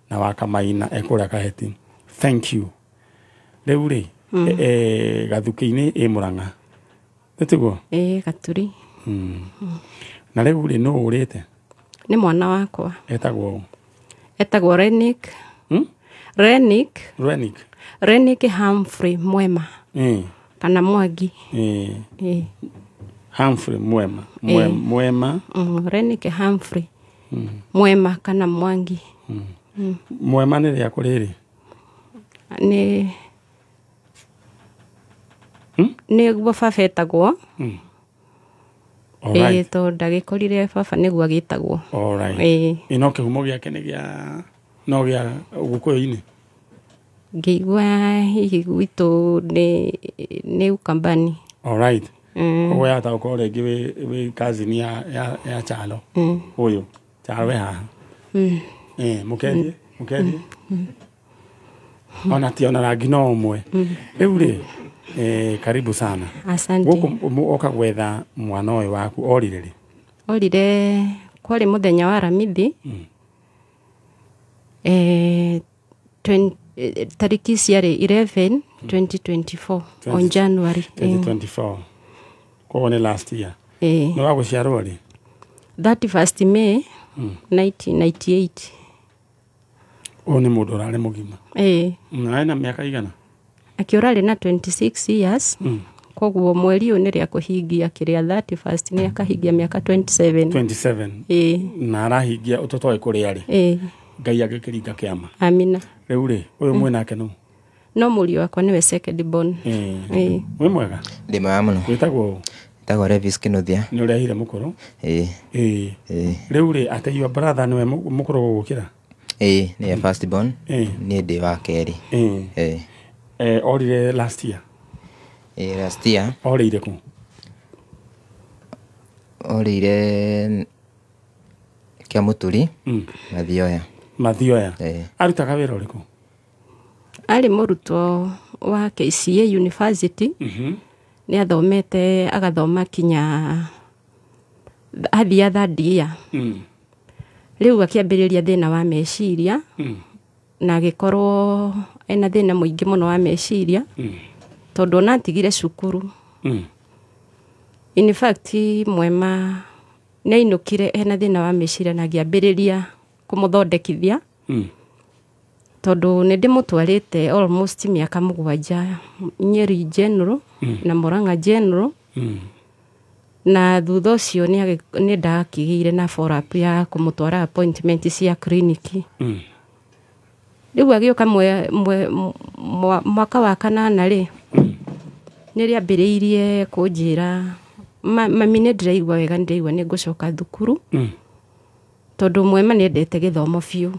na wa Kamaina ekũrĩa Kaheti. Thank you. Rĩu rĩ Gathukĩ-inĩ ĩ Mũrang'a, nĩ tiguo? Ĩĩ, Gaturi. Na rĩu rĩ, nũ ũrĩte? Nĩ mwana wakwa. Etagwo ũ? Etagwo Renick. Renick. Renick. Renick Humphrey Mwema kana Mwangi. Ĩĩ. Humphrey Mwema. Mwema. Renick Humphrey Mwema kana Mwangi. Mwema nĩ rĩakũ rĩrĩ? Nĩ nĩguo baba etagwo. Ĩĩ, tondũ ndagĩkorire baba nĩguo agĩtagwo. Alright. Ĩĩ. Ĩ no kĩhumo gĩake nĩ gĩa no gĩa Gĩkũyũ-inĩ? Ngĩigua hihi gwitũ nĩ Ukambani. Alright. Koguo yahota gũkorwo rĩngĩ wĩ cousin ya Chalo. Ũyũ Chalo wĩ haha. Mũkethie, mũkethie. Ona ti ona rangi no ũmwe. Rĩu rĩ, karibu sana. Asante. Gũkũ oka gwetha mwana ũyũ waku orire rĩ? Orire kwarĩ mũthenya wa Aramithi. Tariki ciarĩ 11 2024 on January. 2024. Koguo nĩ last year. Ĩĩ. Nĩ wa gũciarwo rĩ? 31st May 1998. Ũyũ nĩ mũndũ ũrarĩ mũgima. Ĩĩ. Na ena mĩaka igana? Akĩũra arĩ na 26 years. Koguo mweri ũyũ nĩ rĩa kũhingia kĩrĩa 31st nĩ akahingia mĩaka 27. 27. Ĩĩ. Na arahingia ũtotoĩ kũrĩa rĩ. Ĩĩ. Ngai agĩkĩringa kĩama. Amina. Rĩu rĩ, ũyũ mwĩnake nũ? No mũriũ wakwa nĩwe second born. Ĩĩ. Wĩ mwega? Ndĩ mwega mũno. Wĩtagwo ũ? Wĩtagwo Levis Kĩnuthia. Nĩ ũrehire mũkũrũ? Ĩĩ. Ĩĩ. Ĩĩ. Rĩu rĩ, atĩ your brother nĩwe mũkũrũ gũgũkĩra? Ĩĩ, nĩwe first born. Ĩĩ. Niĩ ndĩ wa kerĩ. Ĩĩ. Ĩĩ. Orire last year? Ĩĩ, last year. Orĩire kũ? Orĩire Kĩamũturi, Mathioya. Mathioya. Ĩĩ. Arutaga wĩra ũrĩkũ? Arĩ mũrutwo wa KCA University. Nĩ athomete agathoma kinya athia third year. Rĩu akĩambĩrĩria thĩna wa meciria na agĩkorwo ena thĩna mũingĩ mũno wa meciria tondũ ona atigire cukuru. In fact, Mwema nĩ ainũkire ena thĩna wa meciria na ngĩambĩrĩria kũmũthondekithia tondũ nĩ ndĩmũtwarĩte almost mĩaka 7 Nyeri General na Murang'a General. Na thutha ũcio nĩ ndakĩgĩire na follow up ya kũmũtwara appointment cia clinic. Rĩu agĩũka mwaka wa 8 rĩ, nĩ rĩambĩrĩirie kũnjĩra mami nĩ ndĩraigua wega, nĩ ndĩraigua nĩ ngũcoka thukuru. Tondũ Mwema nĩ endete gĩthomo biũ.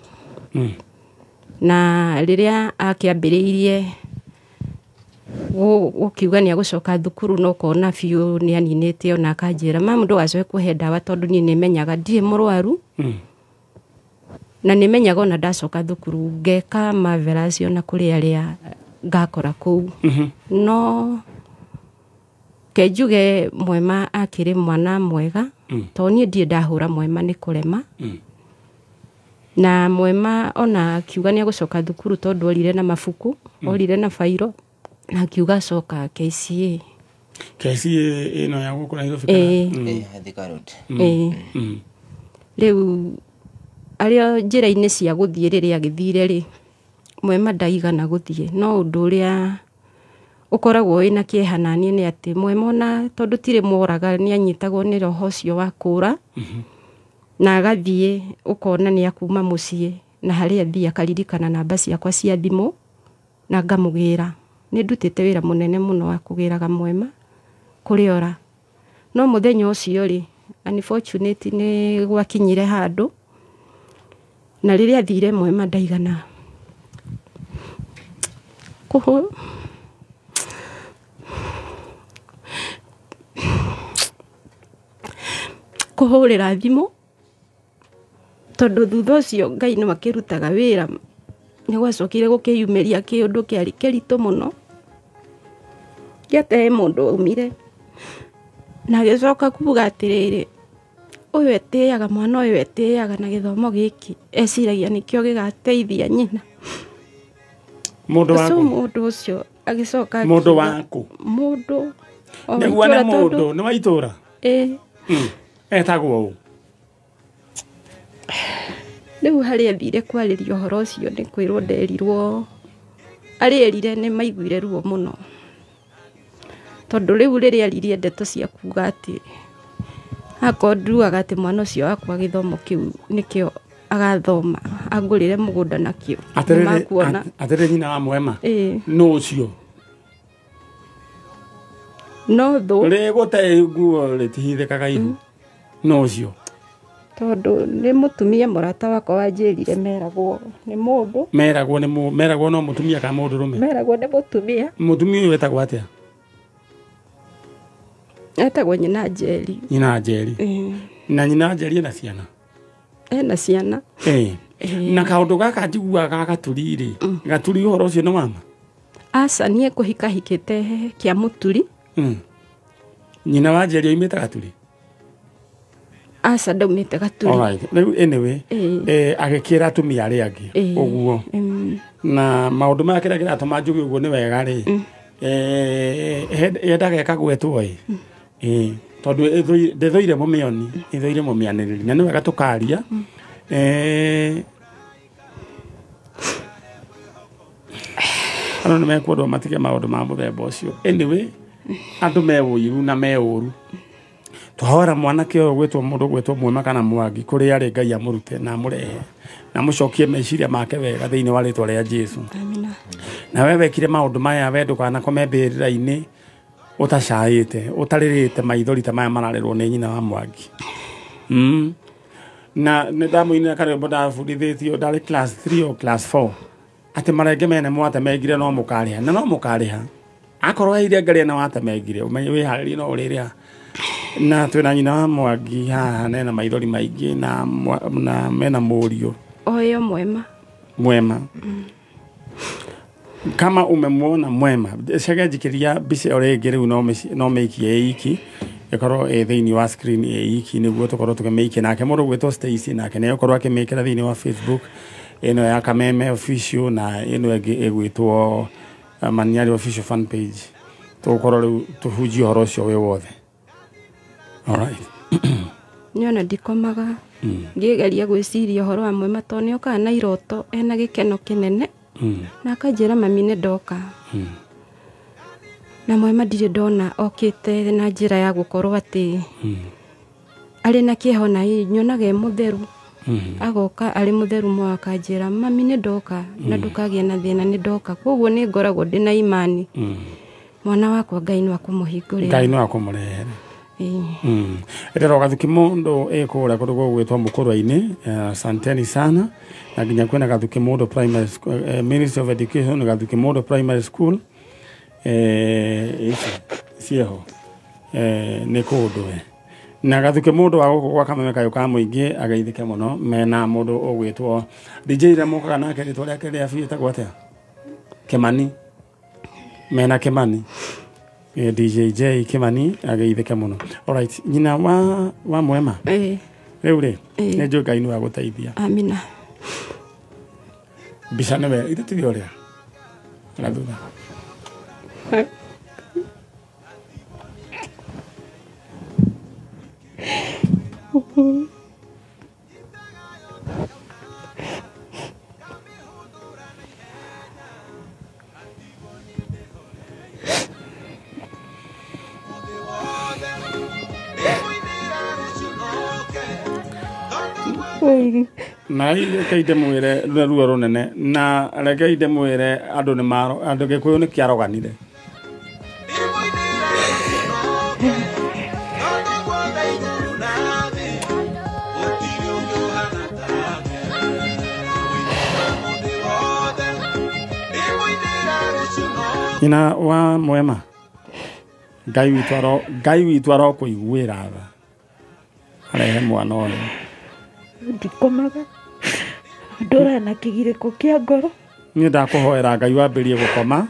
Na rĩrĩa akĩambĩrĩirie gũkiuga nĩ agũcoka thukuru no kona biũ nĩ aninĩte ona akanjĩra mamu ndũgacoke kũhe ndawa tondũ niĩ nĩ menyaga ndirĩ mũrwaru. Na nĩ menyaga ona ndacoka thukuru ngeka marvelous ona kũrĩ arĩa ngakora kũu. No ke njuge Mwema akĩrĩ mwana mwega tondũ niĩ ndirĩ ndahũra Mwema nĩ kũrema. Na Mwema ona akiuga nĩ agũcoka thukuru tondũ orire na mabuku, orire na bairo na akiuga acoka KCA. KCA ĩno ya gũkũ Nairobi kana? Ĩĩ, Thika Road. Ĩĩ. Rĩu arĩa njĩra-inĩ cia gũthiĩ rĩrĩa agĩthire rĩ, Mwema ndaigana gũthiĩ no ũndũ ũrĩa ũkoragwo wĩna kĩeha naniĩ nĩ atĩ Mwema ona tondũ tirĩ mworaga nĩ anyitagwo nĩ roho ũcio wa kũra na agathiĩ ũkona nĩ akuma mũciĩ na harĩa athiĩ akaririkana namba ciakwa cia thimũ na ngamũgĩra. Nĩ ndutĩte wĩra mũnene mũno wa kũgĩraga Mwema kũrĩ ora. No mũthenya ũcio rĩ, unfortunately nĩ gwakinyire handũ na rĩrĩa athire Mwema ndaigana kũhũrĩra thimũ tondũ thutha ũcio Ngai nĩ akĩrutaga wĩra. Nĩ gwacokire gũkĩyumĩria kĩũndũ kĩarĩ kĩritũ mũno gĩate mũndũ aumire na agĩcoka kuga atĩrĩrĩ ũyũ etĩaga mwana ũyũ etĩaga na gĩthomo gĩkĩ eciragia nĩkĩo gĩgateithia nyina. Mũndũ waku mũndũ ũcio agĩcoka mũndũ waku mũndũ nĩguo nĩ mũndũ nĩ wa itũra ĩĩ etagwo ũ rĩu harĩa athire kwarĩria ũhoro ũcio nĩ kwĩrwo nderirwo arĩerire nĩ maiguire ruo mũno tondũ rĩu rĩrĩa aririe ndeto cia kuga atĩ akorwo nduaga atĩ mwana ũcio wakwa gĩthomo kĩu nĩkĩo agathoma angũrĩre mũgũnda nakĩo atĩrĩrĩ atĩrĩrĩ nyina wa Mwema nũ ũcio no thũ rĩgũte nguo rĩtihithĩkaga ihu nũ ũcio tondũ nĩ mũtumia mũrata wakwa wanjĩrire meragwo nĩ mũndũ meragwo nĩ meragwo no mũtumia kana mũndũrũme meragwo nĩ mũtumia mũtumia ũyũ wetagwo atĩa etagwo nyina Njeri nyina Njeri na nyina Njeri ena ciana ena ciana na kaũndũ gaka njiguaga ga Gaturi rĩ Gaturi ũhoro ũcio nĩ wama aca niĩ kũhikahikĩte kĩa Mũturi nyina wa Njeri oimĩte Gaturi aca ndaumĩte Gaturi alright rĩu anyway agĩkĩra atumia arĩa angĩ ũguo na maũndũ maya kĩrĩa kĩratũma njuge ũguo nĩ wega rĩ yendaga ĩkagwetwo ĩ tondũ ndĩthũire mũmĩoni ĩthũire mũmĩanĩrĩri na nĩ wega tũkaria andũ nĩ mekwendwo matige maũndũ ma mũthemba ũcio anyway andũ me ũiru na me ũru twahora mwanake ũyũ gwĩtwo mũndũ gwĩtwo Mwema kana Mwangi kũrĩa arĩ Ngai amũrute na amũrehe na amũcokie meciria make wega thĩinĩ wa rĩtwa rĩa Jesu. Amina. Na we wekire maũndũ maya we ndũkanakome mbĩrĩra-inĩ ũtacaĩte ũtarĩrĩte maithori ta maya mararĩrwo nĩ nyina wa Mwangi. Na nĩ ndamũinĩra karwĩmbo ndabundithĩtio ndarĩ class 3 o class 4 atĩ marenge mene mwatemengire no mũkarĩha na no mũkarĩha akorwo heire ngaria na watemengire ũmenye wĩharĩrie no ũrĩrĩha na twĩna nyina wa Mwangi haha nena maithori maingĩ na mena mũriũ oyo Mwema Mwema kama umemwona Mwema cege njikiria mbica ĩyo rĩngĩ rĩu no mĩikie ĩiki ĩkorwo ĩ thĩinĩ wa screen ĩiki nĩguo tũkorwo tũkĩmĩikia nake mũndũ gwĩtwo Stacy nake nĩ egũkorwo akĩmĩkĩra thĩinĩ wa Facebook ĩno ya Kameme official na ĩno ĩngĩ ĩgwĩtwo Maniari official fan page tũgũkorwo rĩu tũhunjie ũhoro ũcio wĩ wothe. All right. Niona ndikomaga ngĩgeria gwĩciria ũhoro wa Mwema tondũ nĩokaga na iroto ena gĩkeno kĩnene na akanjĩra mami nĩ ndoka na Mwema ndirĩ ndona okĩte na njĩra ya gũkorwo atĩ arĩ na kĩeha ona nyonaga e mũtheru agoka arĩ mũtheru mũno akanjĩra mami nĩ ndoka na ndũkagĩe na thĩna nĩ ndoka koguo nĩ ngoragwo ndĩ na imani mwana wakwa Ngai no akũmũhingũrĩra Ngai no akũmũrehere Ndĩrora Gathuki mũndũ ĩ kũrĩa kũndũ gũgwĩtwo Mũkũrwe-inĩ asanteni sana na nginya kwĩna Gathuki mũndũ primary school, Ministry of Education Gathuki mũndũ primary school ici ciĩho nĩ kũndũ we na Gathuki mũndũ wa gũkũ gwa Kameme kayũ ka mũingĩ ageithĩke mũno mena mũndũ ũgwĩtwo DJ ũrĩa mokaga nake rĩtwa rĩake rĩa biũ etagwo atĩa Kĩmani mena Kĩmani DJ J Kimani ageithĩke mũno. Alright, nyina wa Mwema rĩu rĩ nĩ njũĩ Ngai nĩ agũteithia. Amina. Mbica nĩwe ithe tiwe ũrĩa na thutha na rekei ndĩmwĩre rũna ruo rũnene na rekei ndĩmwĩre andũ nĩ maro andũ Gĩkũyũ nĩ kĩaroganire nyina wa Mwema Ngai witũ arokũiguĩra tha arehe mwana ũyũ ndikomaga ndora na kĩgirĩko kĩa ngoro Niĩ ndakũhoera Ngai wambĩrie gũkoma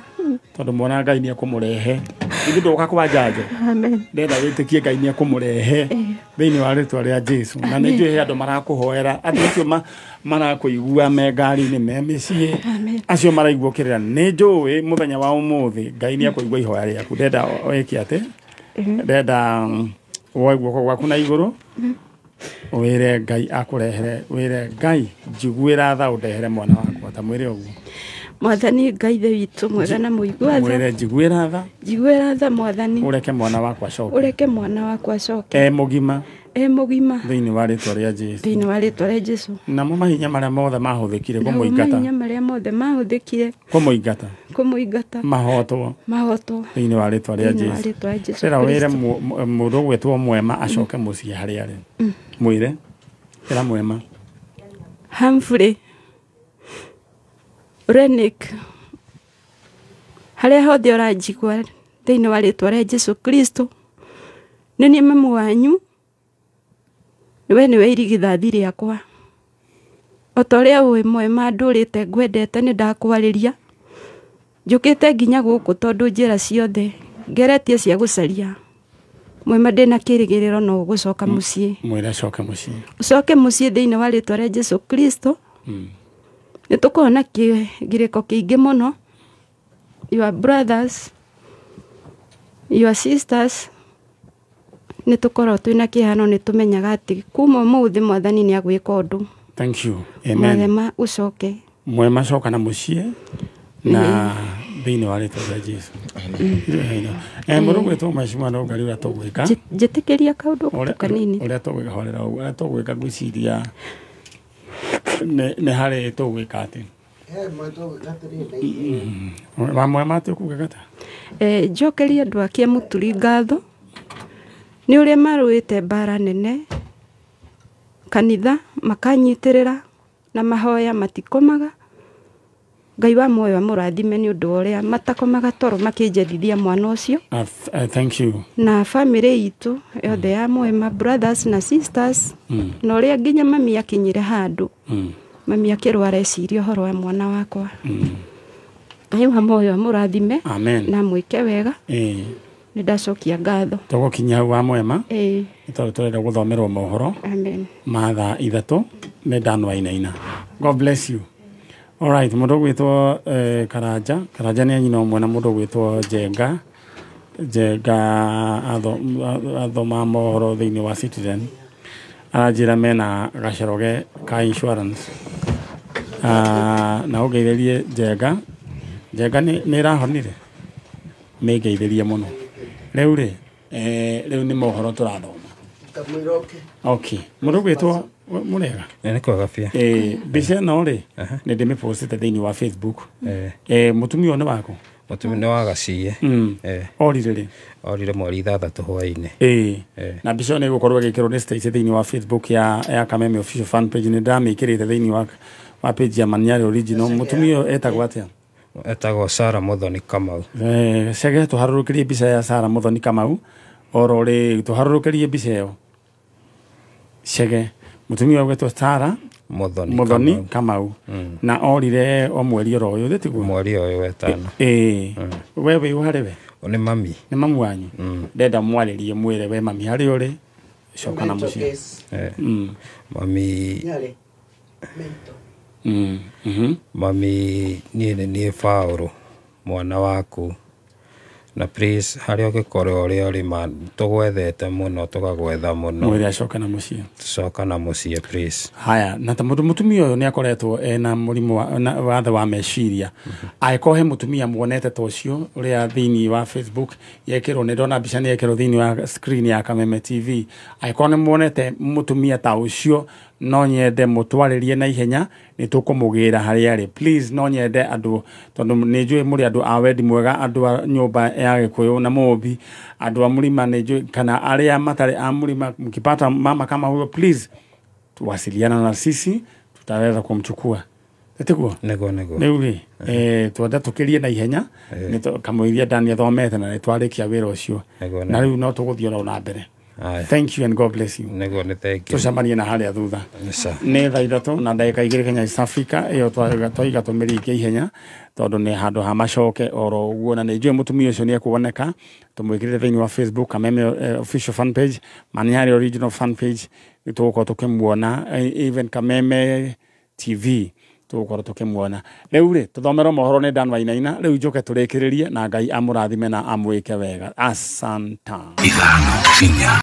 tondũ mwana Ngai nĩ ekũmũrehe. Ithuĩ ndũka kwa njanjo. Amen. Ndenda wĩtĩkie Ngai nĩ ekũmũrehe thĩinĩ wa rĩtwa rĩa Jesu. Na nĩ njũĩ he andũ marakũhoera, andũ acio marakũigua me ngari-inĩ, me mĩciĩ, acio maraigua ũkĩrĩra. Nĩ njũĩ mũthenya wa ũmũthĩ Ngai nĩ ekũigua ihoya rĩaku. Ndenda wĩke atĩ, ndenda woe guoko gwaku na igũrũ, wĩre Ngai akũrehere, wĩre Ngai njiguĩra tha ũndehere mwana wakwa, ta mwĩre ũguo. Mwathani Ngai ithe witũ mwega na mũigua tha. Mwĩre njiguĩra tha, Njiguĩra tha Mwathani, ũreke mwana wakwa acoke ũreke mwana wakwa acoke e mũgima e mũgima thĩinĩ wa rĩtwa rĩa Jesu. thĩinĩ wa rĩtwa rĩa Jesu. Namo mahinya marĩa mothe mahũthĩkire Namo kũmũingata, mahinya marĩa mothe mahũthĩkire kũmũingata kũmũingata mahotwo mahotwo thĩinĩ wa rĩtwa rĩa thĩinĩ wa Jesu. rĩtwa rĩa Jesu Ĩra wĩre Kristo. mũndũ ũgwĩtwo Mwema acoke mũciĩ harĩa arĩ. Mwĩre ĩra Mwema. Humphrey Renick, harĩa hothe ũranjigua thĩinĩ wa rĩtwa rĩa Jesu Kristo, nĩ niĩ mamu wanyu, we nĩwe irigithathi rĩakwa. O ta ũrĩa ũĩ Mwema ndũrĩte ngwendete nĩ ndakwarĩria, njũkĩte nginya gũkũ tondũ njĩra ciothe ngeretie cia gũcaria Mwema ndĩna kĩrĩgĩrĩro no ũgũcoka mũciĩ. Mwĩre acoke mũciĩ. Ũcoke mũciĩ thĩinĩ wa rĩtwa rĩa Jesu Kristo. Nĩ tũkoragwo na kĩgirĩko kĩingĩ mũno. Your brothers, your sisters, nĩ tũkoragwo twĩna kĩeha no nĩ tũmenyaga atĩ kuma ũmũthĩ Mwathani nĩ agwĩka ũndũ. Thank you. Amen. Mwema ũcoke. Mwema coka na mũciĩ na thĩinĩ wa rĩtwa rĩa Jesu. Mũndũ ũgwĩtwo Mheshimiwa Nũngari ũrĩa tũgwĩka. Njĩtĩkĩria kaũndũ kanini. Ũrĩa tũgwĩka horera ũguo, ũrĩa tũgwĩka ngwĩciria nĩ harĩ tũgwĩka atĩ. Wa Mwema atĩ ũkuga gata? Njokerie andũ a Kĩamũturi ngatho nĩ ũrĩa marũĩte mbara nene kanitha makanyitĩrĩra na mahoya matikomaga. Ngai wa muoyo amũrathime nĩ ũndũ wa ũrĩa matakomaga toro makĩnjendithia mwana ũcio. Thank you. Na family itũ yothe ya Mwema, brothers na sisters, na ũrĩa nginya mami akinyire handũ, mami akĩrwara eciria ũhoro wa mwana wakwa. Ngai wa muoyo amũrathime. Amen. Na mwĩke wega. Nĩ ndacokia ngatho. Tũgũkinya hau wa Mwema. Nĩ tondũ tũrenda gũthomerwo mohoro. Amen. Ma thaa 3 nĩ Dan Wainaina. God bless you. All right, mũndũ ũgwĩtwo Karanja, Karanja nĩ nyina ũmwe na mũndũ ũgwĩtwo Njenga. Njenga athoma mohoro thĩinĩ wa Citizen. Aranjĩra mena gaceroge ka insurance. Na ũngeithĩrie Njenga. Njenga nĩ ĩrahonire. Nĩ ngeithĩrie mũno. Rĩu rĩ, rĩu nĩ mohoro tũrathoma. Okay. Mũndũ ũgwĩtwo mũrega? Nĩ kwega biũ. Mbica ĩno rĩ, nĩ ndĩmĩpostĩte thĩinĩ wa Facebook. Mũtumia ũyũ nĩ waku? Mũtumia nĩ wa Gaciĩ. Orire rĩ? Orire mweri 6 hwaĩ-inĩ. Na mbica ĩyo nĩ ĩgũkorwo ĩgĩkĩrwo nĩ Stacy thĩinĩ wa Facebook ya Kameme official fan page. Nĩ ndamĩkĩrĩte thĩinĩ wa page ya Maniari Original. Mũtumia ũyũ etagwo atĩa? Etagwo Sarah Muthoni Kamau. Cege tũharũrũkĩrie mbica ya Sarah Muthoni Kamau oro rĩ, tũharũrũkĩrie mbica ĩyo. Cege mũtumia ũyũ ũgwĩtwo Sarah Muthoni Kamau. Na orire o mweri oro ũyũ, tiguo? Mweri ũyũ wetano. We wĩ ũ harĩ we? Nĩ mami. Nĩ mamu wanyu. Ndenda mwarĩrie mwĩre we mami harĩ ũrĩ, coka na mũciĩ. Mami. Mami niĩ nĩ niĩ Paũlũ mwana waku. Na please harĩa ũngĩkorwo ũrĩ ũrĩ ma tũgwethete mũno tũgagwetha mũno. Mwĩre acoke na mũciĩ. Coka na mũciĩ please. Haya, na ta mũndũ mũtumia ũyũ nĩ akoretwo ena mũrimũ wathe wa meciria. Angĩkorwo he mũtumia muonete ta ũcio ũrĩa thĩinĩ wa Facebook yekĩrwo, nĩ ndona mbica nĩ yekĩrwo thĩinĩ wa screen ya Kameme TV. Angĩkorwo nĩ muonete mũtumia ta ũcio, no nyende mũtwarĩrie na ihenya, nĩ tũkũmũgĩra harĩa arĩ. Please, no nyende andũ, tondũ nĩ njũĩ mũrĩ andũ a wendi mwega, andũ a nyũmba ya Gĩkũyũ na Mũmbi, andũ a mũrima nĩ njũĩ, kana arĩa matarĩ a mũrima, mkipata mama kama huyo please tuwasiliana na sisi, tutaweza kumchukua. Tiguo? Nĩguo nĩguo. Rĩu rĩ, twenda tũkĩrie na ihenya, kamũiria Dani athomete na nĩ twarĩkia wĩra ũcio. Na rĩu no tũgũthiĩ oro na mbere. Thank you and God bless you. Nĩguo, nĩ thank you. Tũcemanie na harĩa thutha. Nĩ thaa 3 na ndagĩka 2 Kenya East Africa. Ĩyo twaiga tũmĩrĩkie ihenya tondũ nĩ handũ ha macoke oro ũguo, na nĩ njũĩ mũtumia ũcio nĩ ekuoneka. Tũmwĩkĩrĩre thĩinĩ wa Facebook, Kameme official fan page, Maniari original fan page, nĩ tũgũkorwo tũkĩmuona, even Kameme TV tũgũkorwo tũkĩmuona. Rĩu rĩ, tũthomerwo mohoro nĩ Dan Wainaina. Rĩu njoke tũrĩkĩrĩrie, na Ngai amũrathime na amwĩke wega. Asanta. 5 4.